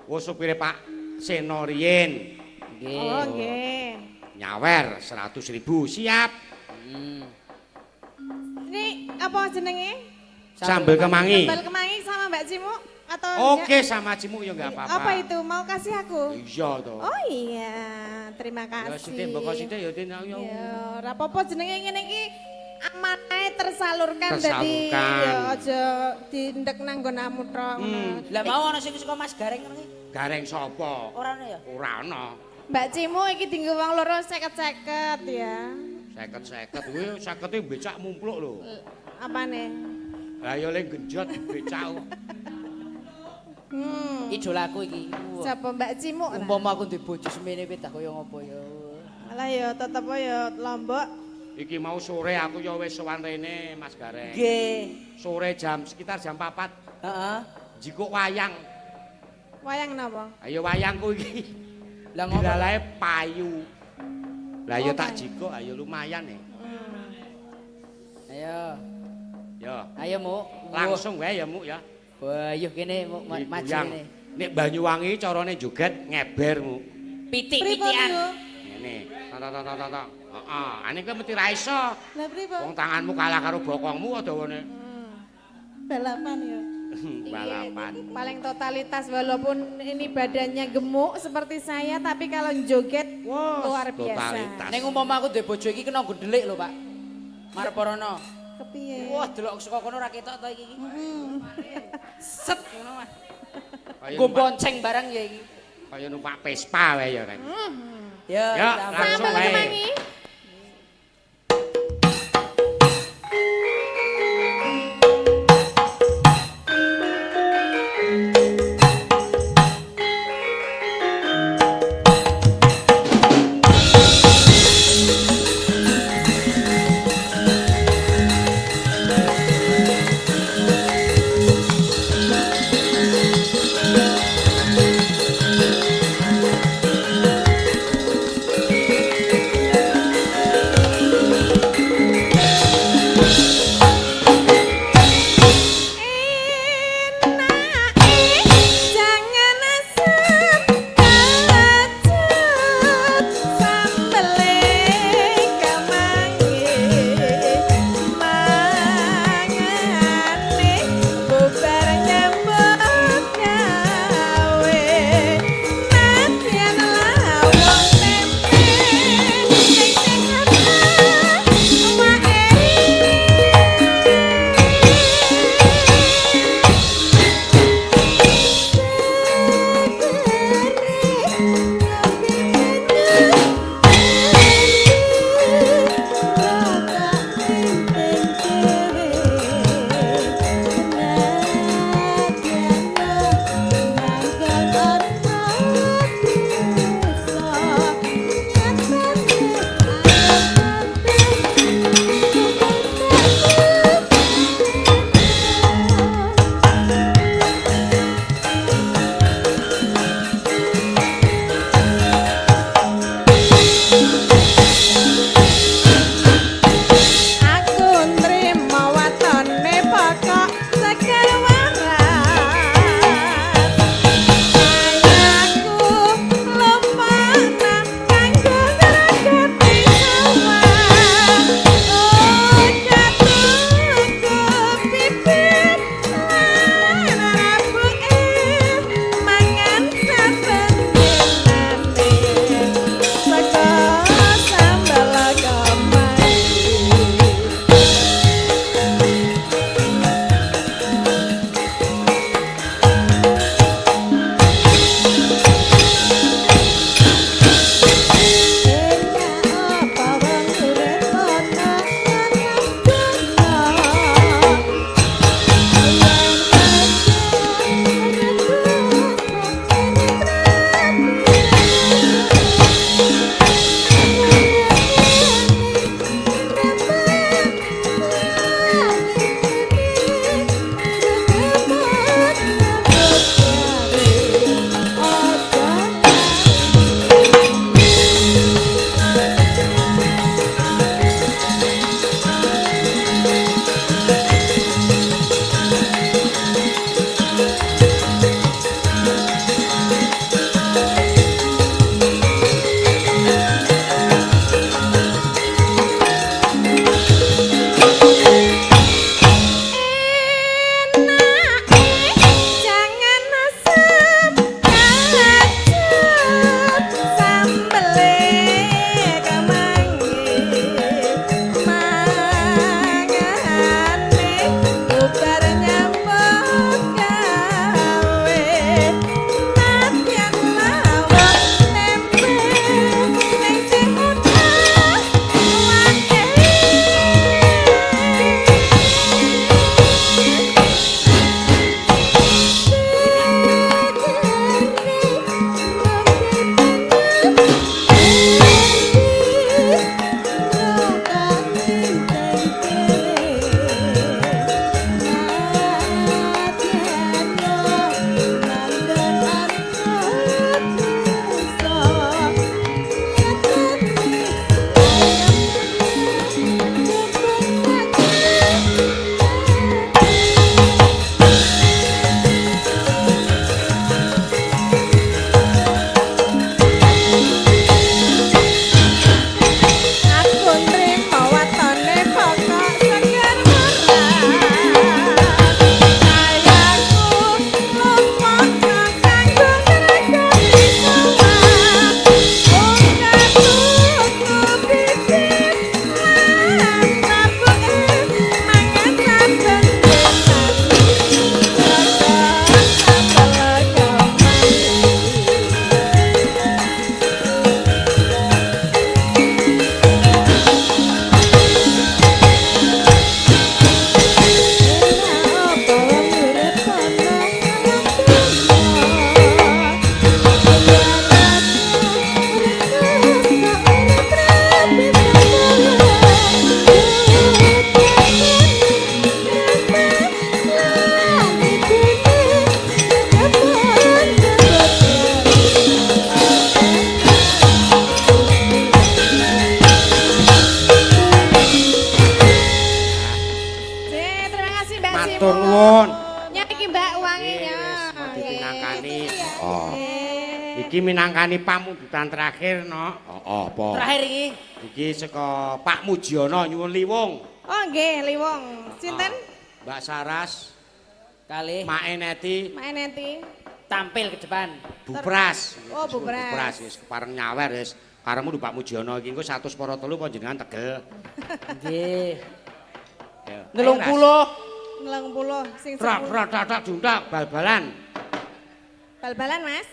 Wis supire Pak Seno riyin. Nggih. Oh, nggih. Nyawer 100.000 siap. Ini apa jenenge? Sambel kemangi. Sambal kemangi sama Mbak Cimu atau Oke sama Cimu ya enggak apa-apa. Apa itu? Mau kasih aku? Iya toh. Oh iya, terima Ya kasih. sithik mboko sithik ya Tin ya. Ya, ora apa-apa jenenge ngene iki amanahe tersalurkan dadi Tersalurkan. ya aja dindek nang nggonamu tok ngono. Lah mau ana sing saka Mas Gareng ngono iki? Gareng sapa? Ora ana ya? Ora ana. Mbak Cimu iki dienggo wong loro 50-50 ya. 50-50 kuwi 50-e becak mumpluk lho. Apane? Lah ya le genjot becak. Idolaku iki. Wah. Sapa Mbak Cimu? Nah. Umpama aku duwe bojo semene pedah kaya ngopo ya. Alah ya tetep ya lombok. Iki mau sore aku ya wis sowan rene Mas Gareng. Nggih. Sore jam sekitar jam 4 Heeh. jikuk wayang. Wayang napa? Ayo wayangku iki. Lah ngopo? Dilalae payu. Lah ya Oh, tak payu. jikuk ayo lumayan e. Ayo. Ya, Ayo Muk. langsung wae ya Muk ya. Wah, yo kene Muk maju Diguyang. kene. Nek Banyuwangi carane joget ngeber Muk. Pripun Pitik-pitikan. niku? Ngene. Tok tok tok tok tok. Heeh, ane kowe mesti ra iso. Lah pripun? Wong tanganmu kalah karo bokongmu kok dawane. Balapan ya. Balapan. Paling totalitas walaupun ini badannya gemuk seperti saya tapi kalau joget Wah, luar biasa. totalitas. Ning umpama aku duwe bojo iki kena nggo ndelik lho, Pak. Marporono. Kepiye? Wah, delok saka kono ora ketok to iki. Set ngono mah. Kaya Nggo numpak- bonceng barang ya iki. Kaya numpak Vespa wae ya Reng. Ya, Ya, kita langsung Sambal wae. kemangi. Enak, jangan asem kecut sambele kemangi mangane bubar nyambut gawe nadyan lawang tempe sing sehat awake. Iki minangkani pamundutan terakhir, no. Oh, apa? Terakhir iki. Iki saka Pak Mujiono nyuwun Liwung. Oh nggih, Liwung. Sinten? Mbak Saras, Kalih Mae Neti, Mae Neti. Tampil ke depan. Bupras. Oh, Bupras. Bupras wis kepareng nyawer wis. Karemu Pak Mujiono iki engko 123 panjenengan tegel. Nggih. Ayo. 30. 30 sing Trak trak tak tak juntak bal-balan. Bal-balan, Mas.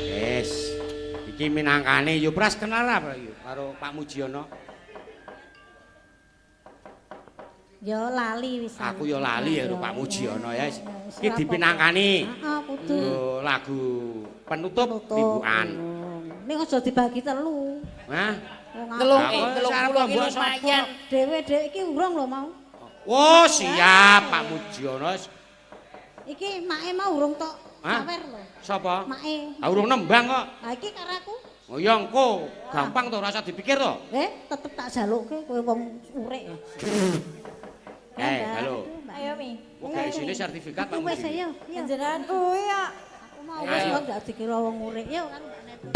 Wis. Iki minangkane Yupras kenal apa yu karo Pak Mujiono? Ya lali wis. Aku ya lali ya karo Pak Mujiono ya. Iki dipinangkani. Heeh, kudu. Lagu penutup limbukan. Ning aja dibagi telu. Hah? Telung Aku telung puluh iki lumayan. Dhewe-dhewe iki urung lho mau. Oh, siap Pak Mujiono. Iki make mau urung tok sawer lho. Sapa? Make. Ah urung nembang kok. Ha iki karo aku. Oh ya engko, gampang to rasa dipikir to. Tetep tak jalukke kowe wong urek ya. Halo. Ayo Mi. Wong gak isine sertifikat Pak Wis Mujiono. ayo. Jenengan kuwi ya. Aku mau wis kok gak dikira wong urek yo karo Mbak Neti.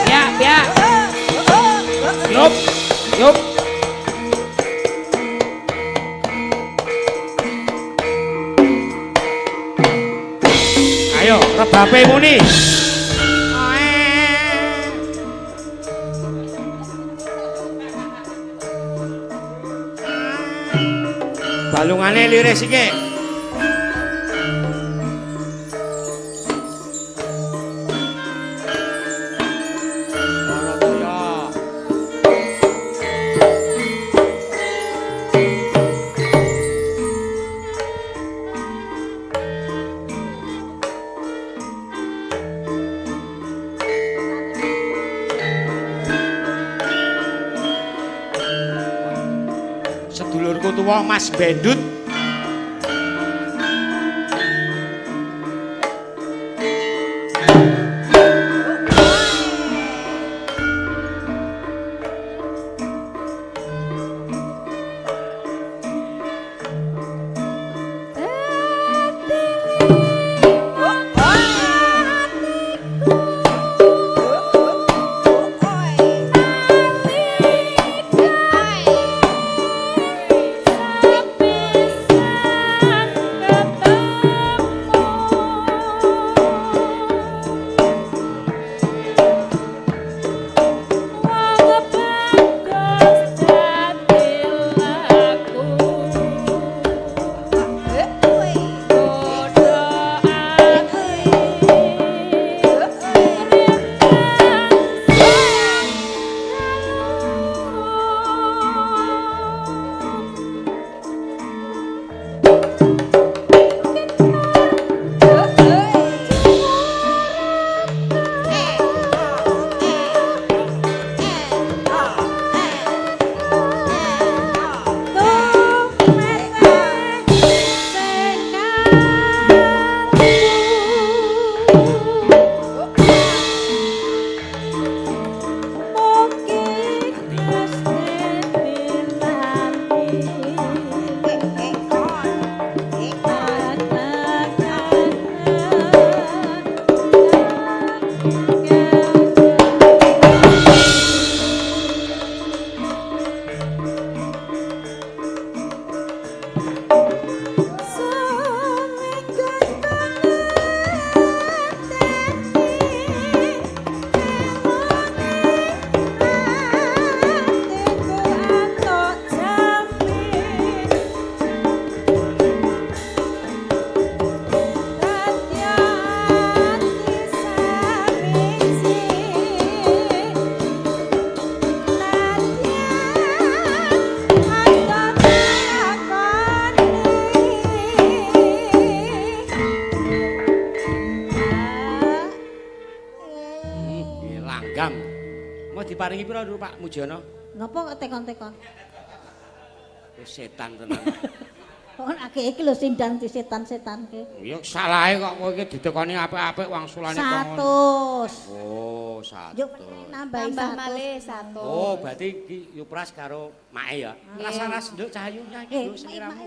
Ya, ya. Yup. Yup. Ayo, rebabe muni. Balungane liris iki. Barataya. Sedulurku tuwa Mas Bendut. Sampai Arep diparingi pira lho Pak Mujiono? Napa kok tekon-tekon? Wis setan tenan. Kok akeh iki lho sindang di setan-setanke. Ya salahe kok kowe iki ditekoni apik-apik wangsulane kok ngono. 100. Oh, 100. Yo nambahi Tambah 100. malih 100. Oh, berarti iki Yupras karo mae ya. Ras-ras nduk Cahayunya iki lho seliramu.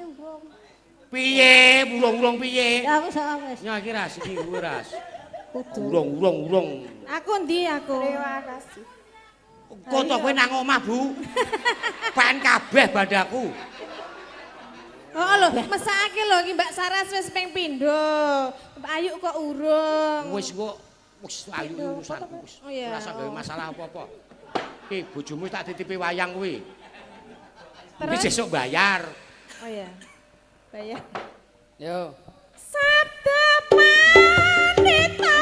Piye? Wulung-wulung piye? Ya wis wis. Nya iki ras iki kuwi ras. Kudu. Wulung-wulung-wulung. Aku ndi aku? Terima kasih. Kok to kowe nang omah, Bu? Pen kabeh bandaku. Oh lho, mesake lho iki Mbak Saras wis ping pindho. Mbak Ayu kok urung. Wis kok wis ayu urusanku wis. Oh, iya. Ora usah gawe masalah apa-apa. Ki bojomu tak titipi wayang kuwi. Terus? Iki sesuk bayar. Oh iya. Bayar. Yo. Sabda pandita.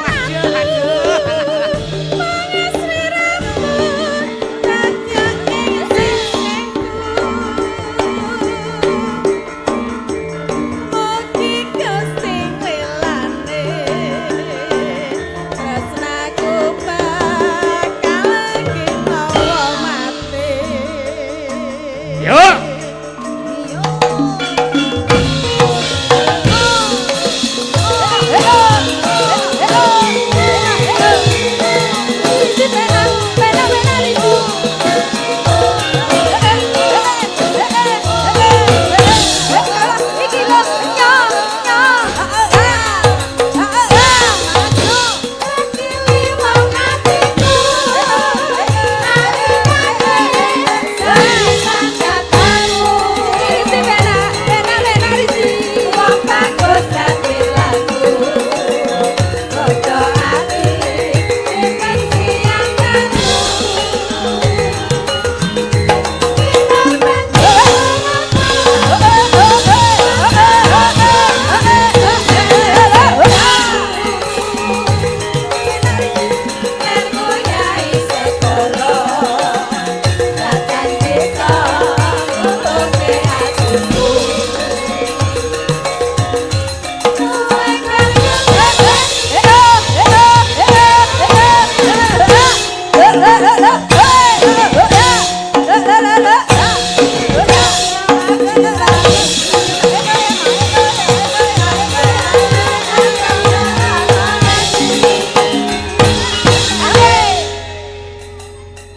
Yo.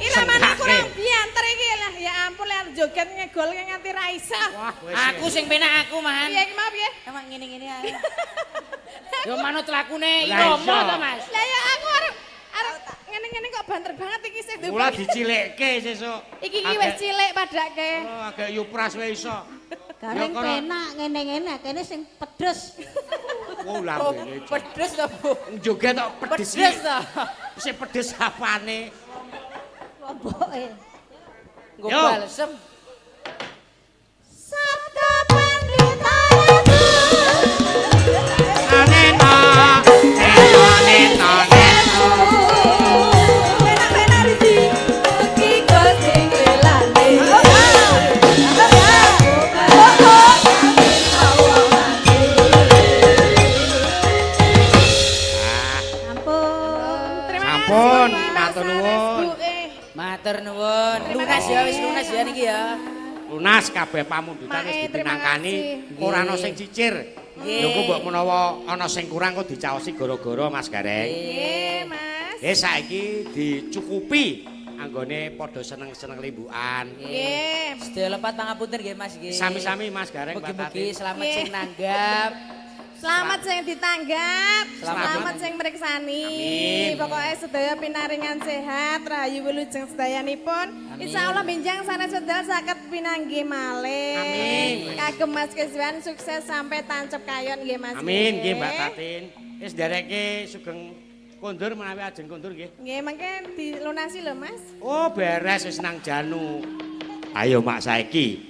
Iramane kurang bianter iki lah. Ya ampun lek joget ngegol nganti ra iso. Wah, wis. Aku sing penak aku, Man. Piye iki mau piye? Emang ngene-ngene ae. Yo manut lakune Lah irama iso. to, Mas. Lah ya aku arep arep ngene-ngene kok banter banget iki sing Mula dicilikke sesuk. Iki iki wis cilik padake. Oh, agak Yupras wis iso. Gareng Ya, kono. penak ngene-ngene kene sing pedes. Oh, lambene. Pedes to, Bu. Joget tok pedes. Pedes to. Sing pedes apane? Lomboke. Nggo Yo. balsem. Sabda pandita ratu. Anena, nena, nena, nena. Ampun. Terima kasih. Sampun, Mbak matur Saras, nuwun. Bu. Matur nuwun. Lunas ya wis lunas ya niki ya. Lunas kabeh pamundutan wis Mae, terima dipinangkani, kasih. ora ana sing cicir. Nggih. Lho kok mbok menawa ana sing kurang kok dicaosi gara-gara Mas Gareng. Nggih, Mas. Saiki dicukupi anggone padha seneng-seneng limbukan. Nggih. Sedaya lepat pangapunten nggih Mas nggih. Sami-sami Mas Gareng, Mbak Mugi-mugi Tati. selamat Nggih. sing nanggap. Selamat sing ditanggap, Selamat. selamat sing mriksani. Amin. Pokoke sedaya pinaringan sehat, rahayu wilujeng sedayanipun. Amin. Insyaallah benjang sanes wedal saged pinanggih malih. Amin. Kagem Mas Keswan sukses sampai tancep kayon nggih Mas. Amin nggih Mbak Tatin. Wis ndereke sugeng kondur menawi ajeng kondur nggih. Nggih, mangke dilunasi lho Mas. Oh, beres wis nang janu. Ayo mak saiki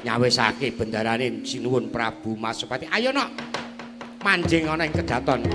nyawisake bendarane sinuwun Prabu Masupati. Ayo nok. Manjing ana ing kedaton.